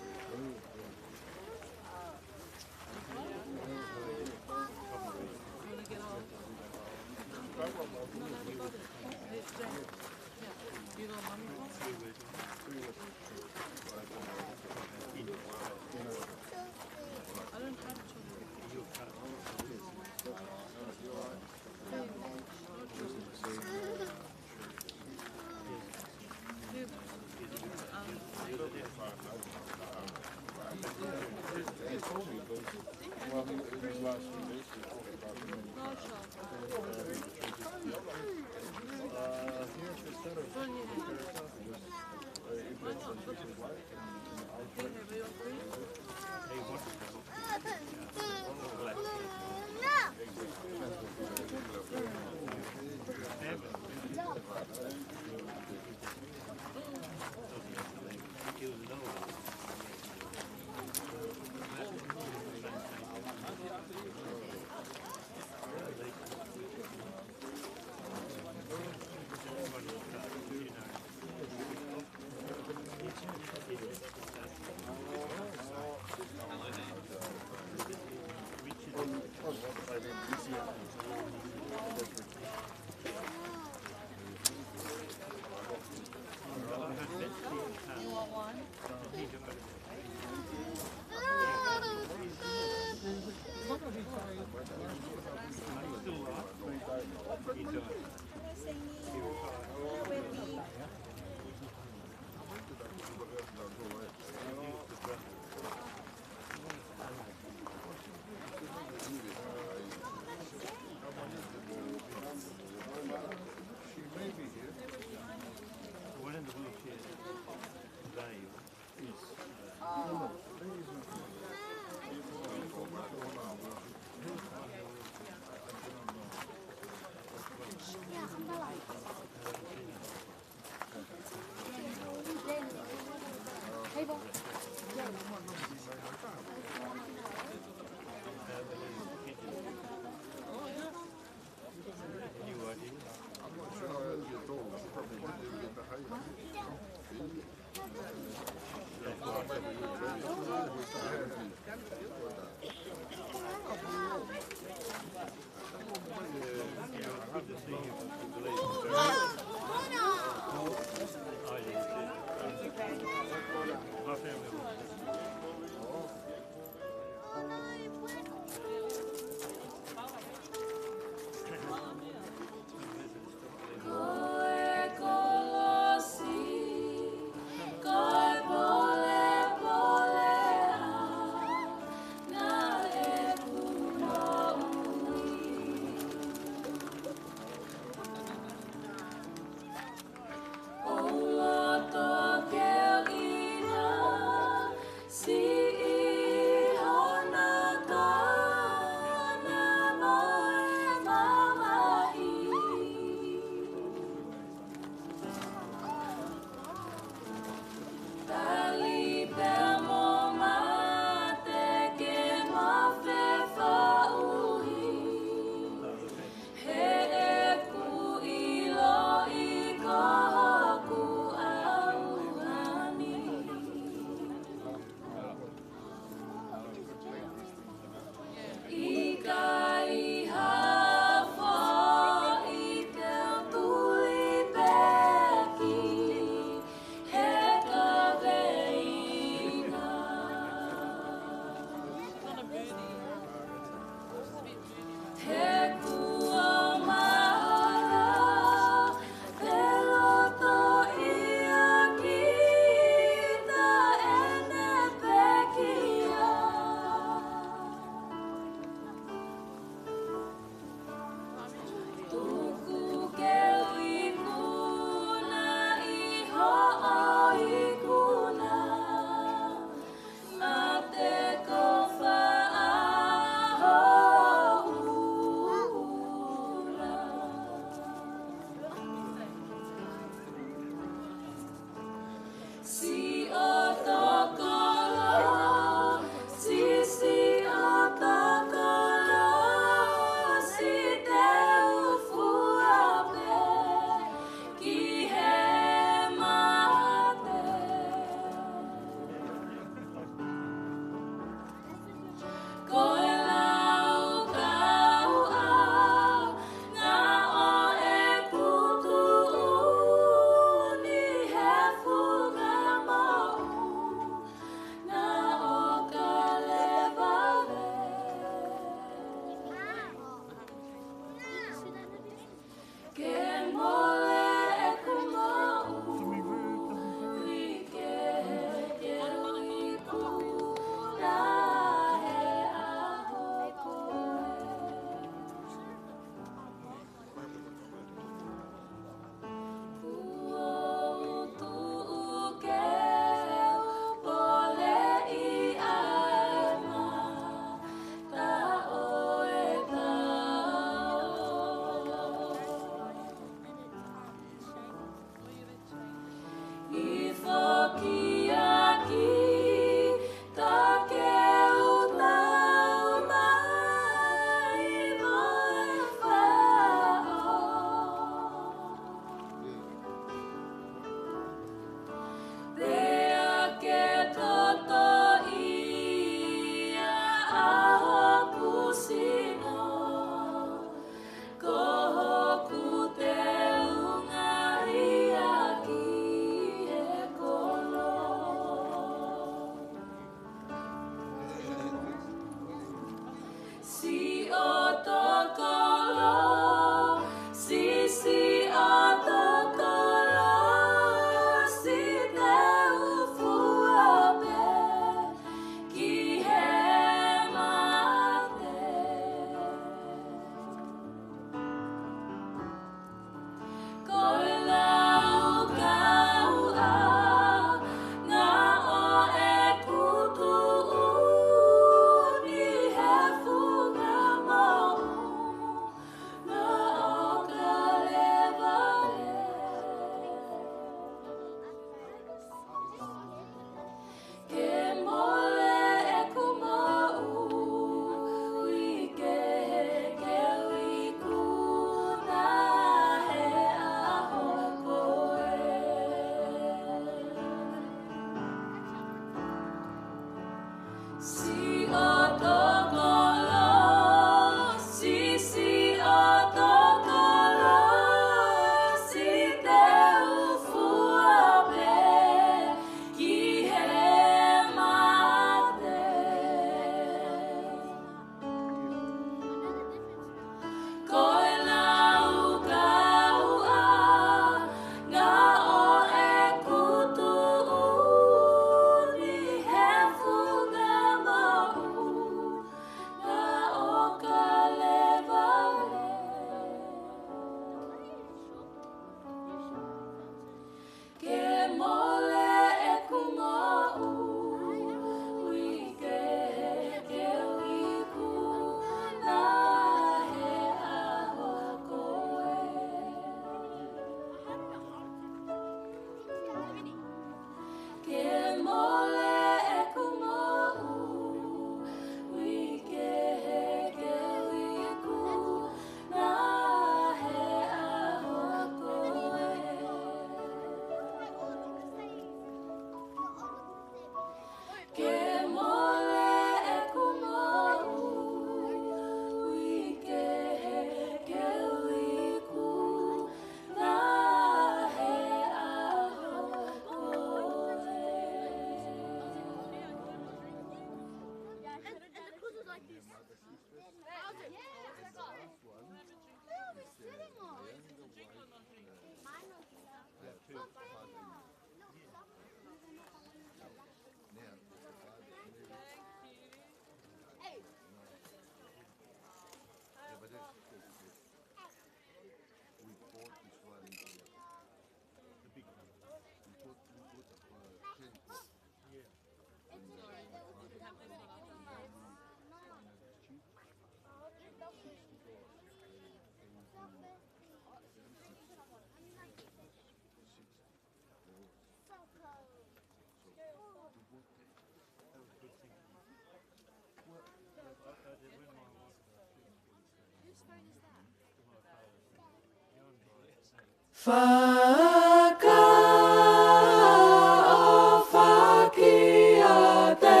Fakaʻofa kiate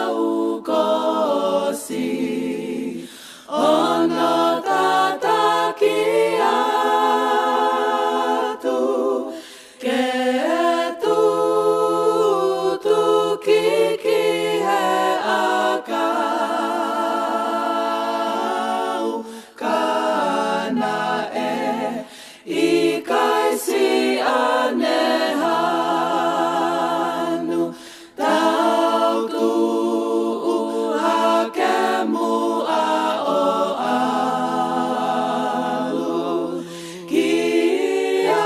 au ko Sīsū, ʻo ne tataki atu ke tutuki ki he ʻakau, ka naʻe ʻikai siʻane hanu, tau tuʻu hake muʻa ʻo ʻalu kia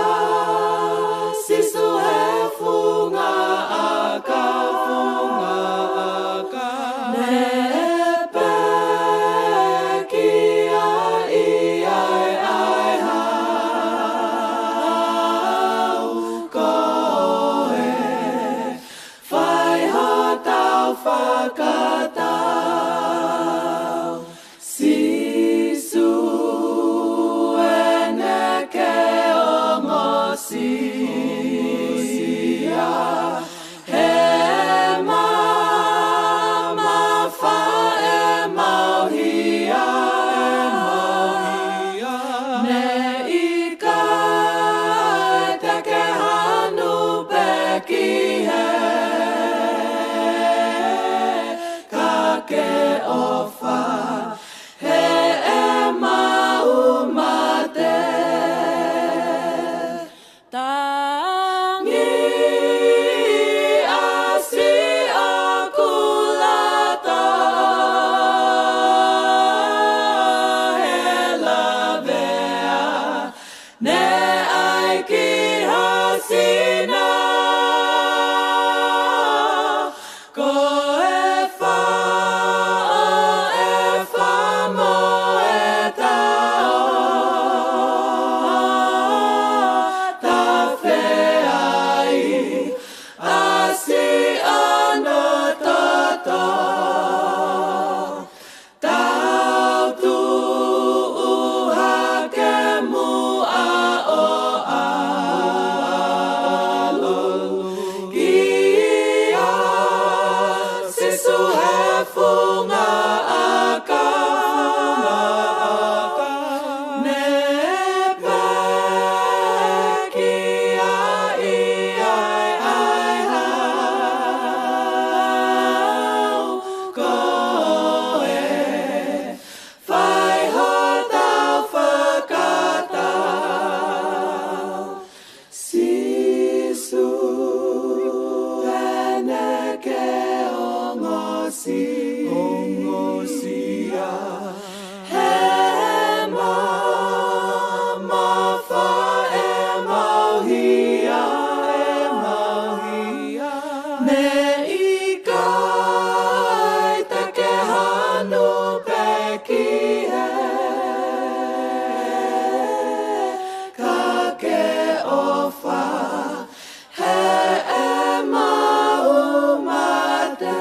Sīsū he funga ʻakau. Neʻe pekia ai ʻa e ʻakau ko ē, fai hotau fakatau. Sīsū ʻene ke ongosia, he mamafa ʻemau hia. Neʻe ʻikai te ke hanu pē ki hē, ka ke ʻofa heʻemau mate. Tangi ʻa Sīsū ʻoku lato he lavea, neʻe ʻai ki ha sino. Ko e fā ʻo e fā mo e tao, tafe ai ʻa Sīsū ʻi hono toto. Tau tuʻu hake muʻa ʻo ʻalu kia Sīsū he funga ʻakau. Neʻe pekia ai ʻa e ʻakau ko ē, fai hotau fakatau. Sīsū ʻene ke ongosia, he mamafa ʻemau hia. Neʻe ʻikai te ke hanu pē ki hē, ka ke ʻofa heʻemau mate.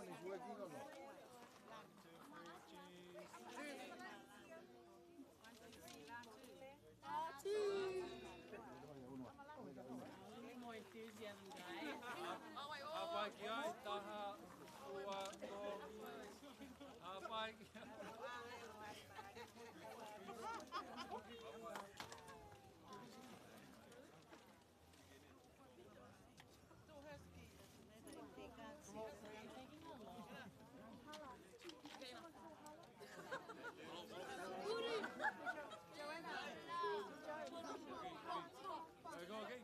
He's working on it. More enthusiasm, guys. Hapai ki ai, taha, ua, tolu. Hapai ki ai. There you go again.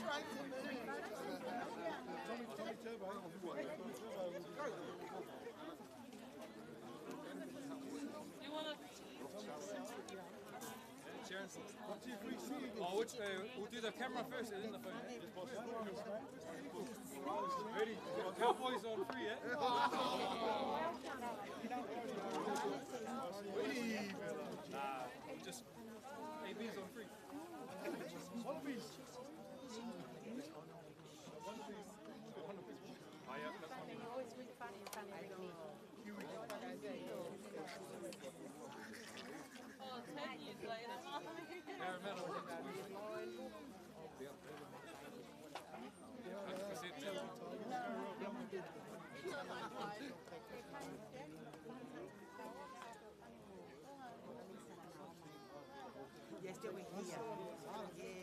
You wanna Sharon, oh, which, uh, we'll do the camera first and then the phone. Ready? Cowboys on three, eh? Nah, just A Bs on three. One piece. One piece. Oh, yeah, that's one. Always really funny, funny. Oh, ten years later. Yes, they were here. Yeah.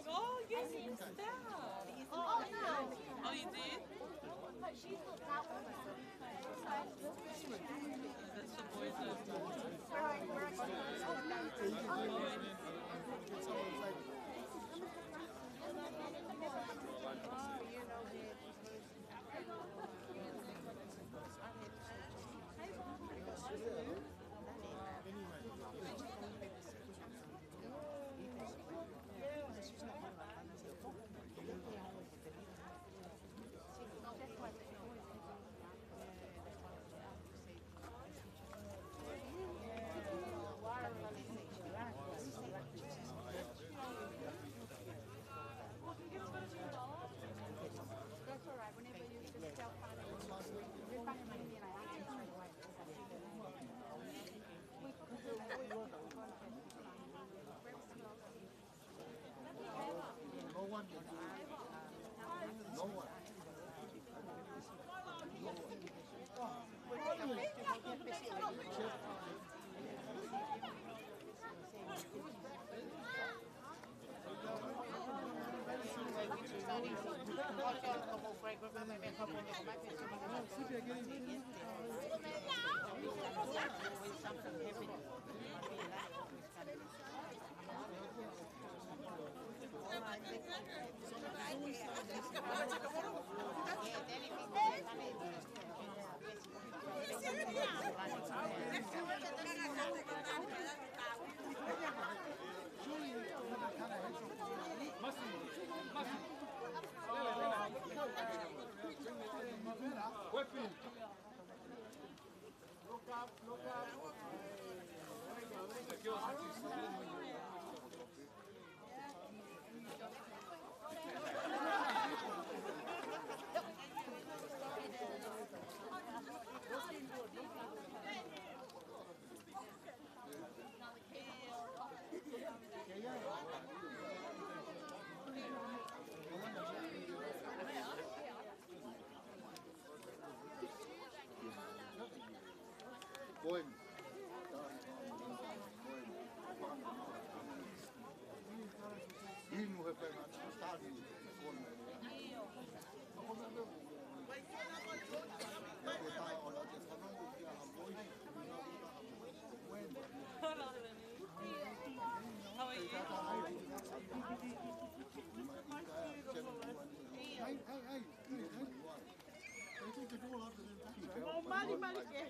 Oh, yes, it's that. Oh, no. Oh, you did? That's the boys that That's all right. Whenever you just tell Fana, refund the money and I answer straight away. We, we, we, No one can do it. No one. No one. Koe. Inu he pena tali. Hold on a minute. How are you? Hey, hey, hey. Mau mali, mali ke.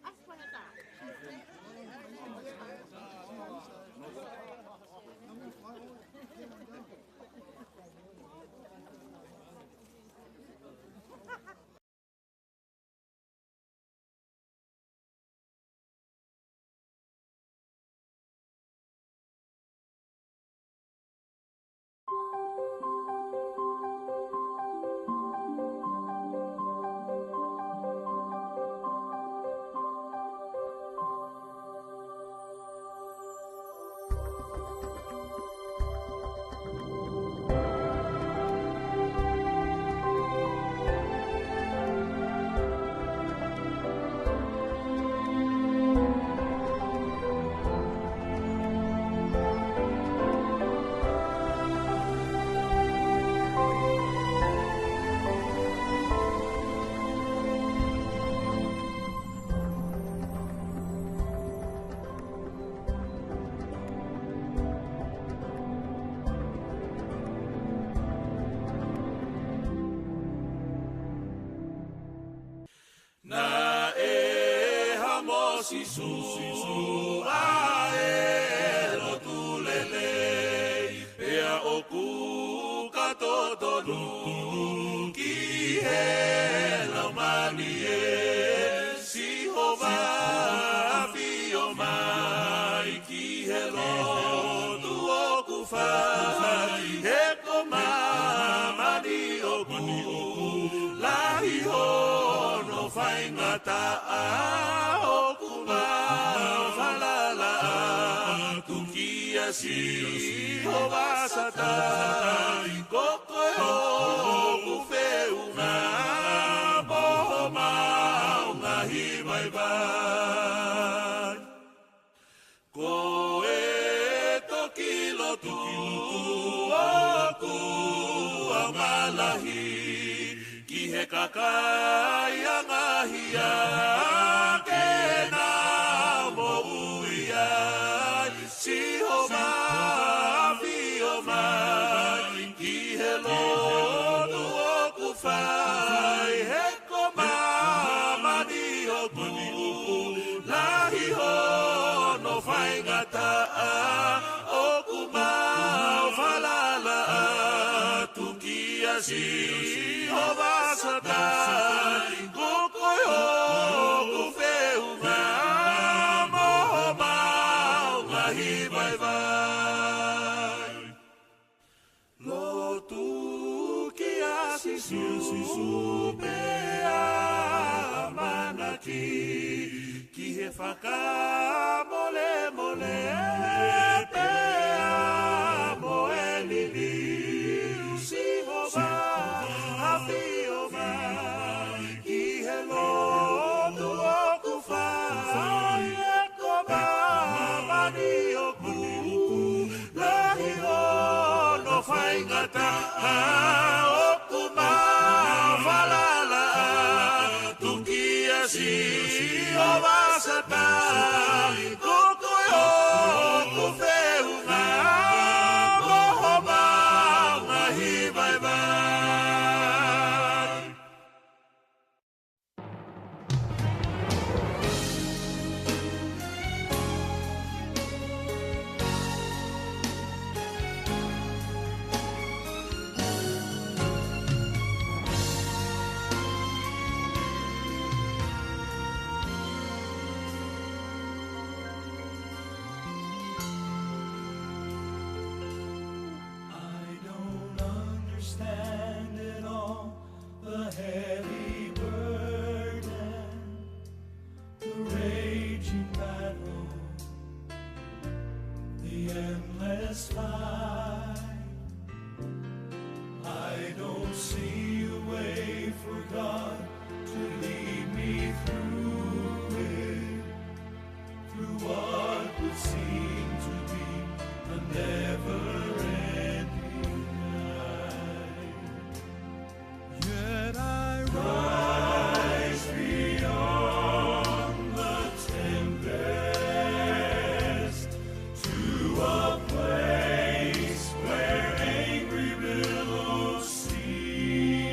Aspaheta. Sīsū, ʻa e lotu lelei, pea ʻoku ka totonu ki he Laumālie. Sihova, ʻafio mai ki he lotu ʻoku fai, he ko māmani ʻoku lahi hono faingataʻa, ʻoku mau falala atu kia Sihova Sātai, ko koe hoku feʻunga mo homau ngaahi vaivai. Ko e toki lotu ʻoku ʻamanaki ki he kakai ʻa ngaahi ake na moʻui ai. Sihova, ʻafio mai ki he lotu ʻoku fai, he ko māmani ʻoku lahi hono faingataʻa, ʻoku mau falala atu kia Sihova Sātai, ko koe hoku feʻunga mo homau ngaahi vaivai. Lotu kia Sīsū pea ʻamanaki ki he fakamolemole pea mo e liliu. Sihova, ʻafio mai ki he lotu ʻoku fai, he ko māmani ʻoku lahi hono faingataʻa, ʻoku mau falala atu kia Sihova Sātai, ko koe hoku feʻunga mo homau ngaahi vaivai. I don't understand it all, the heavy burden, the raging battle, the endless fight. I don't see a way for God to lead me through it, through what would seem to be a never-ending night. Yet I rise beyond the tempest to a place where angry billows cease.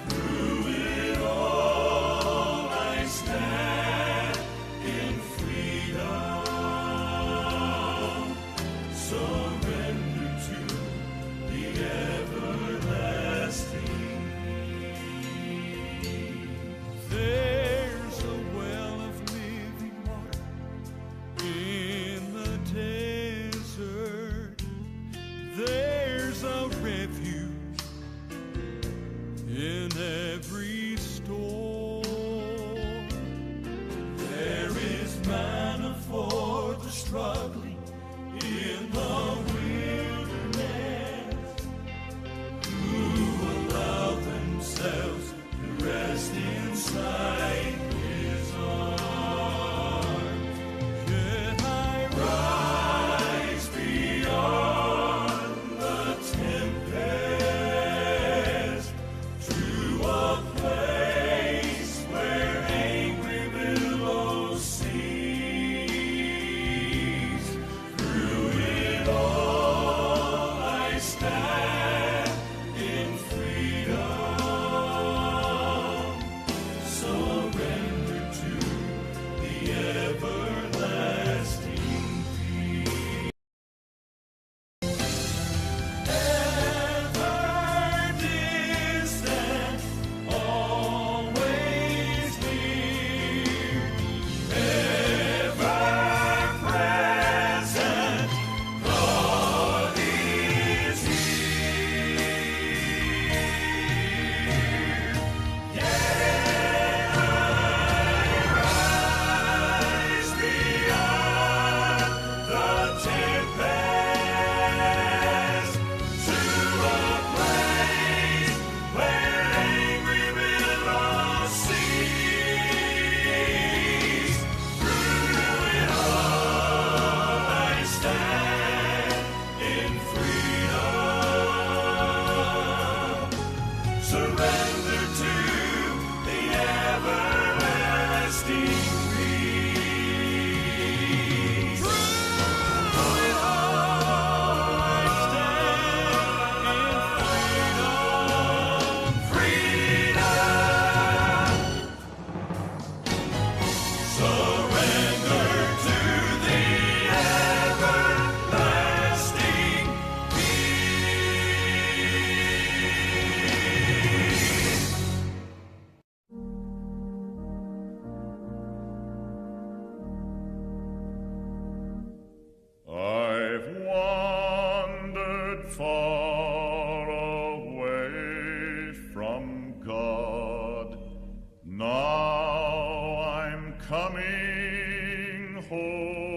Through it all, I stand in freedom, surrender to the everlasting. There's a well of living water in the desert. There's a refuge in every storm. There is manna for the struggling in the wilderness, who allow themselves to rest inside his arms. Yet I rise beyond the tempest to a place where angry billows cease.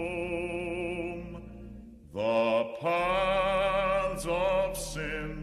home. The paths of sin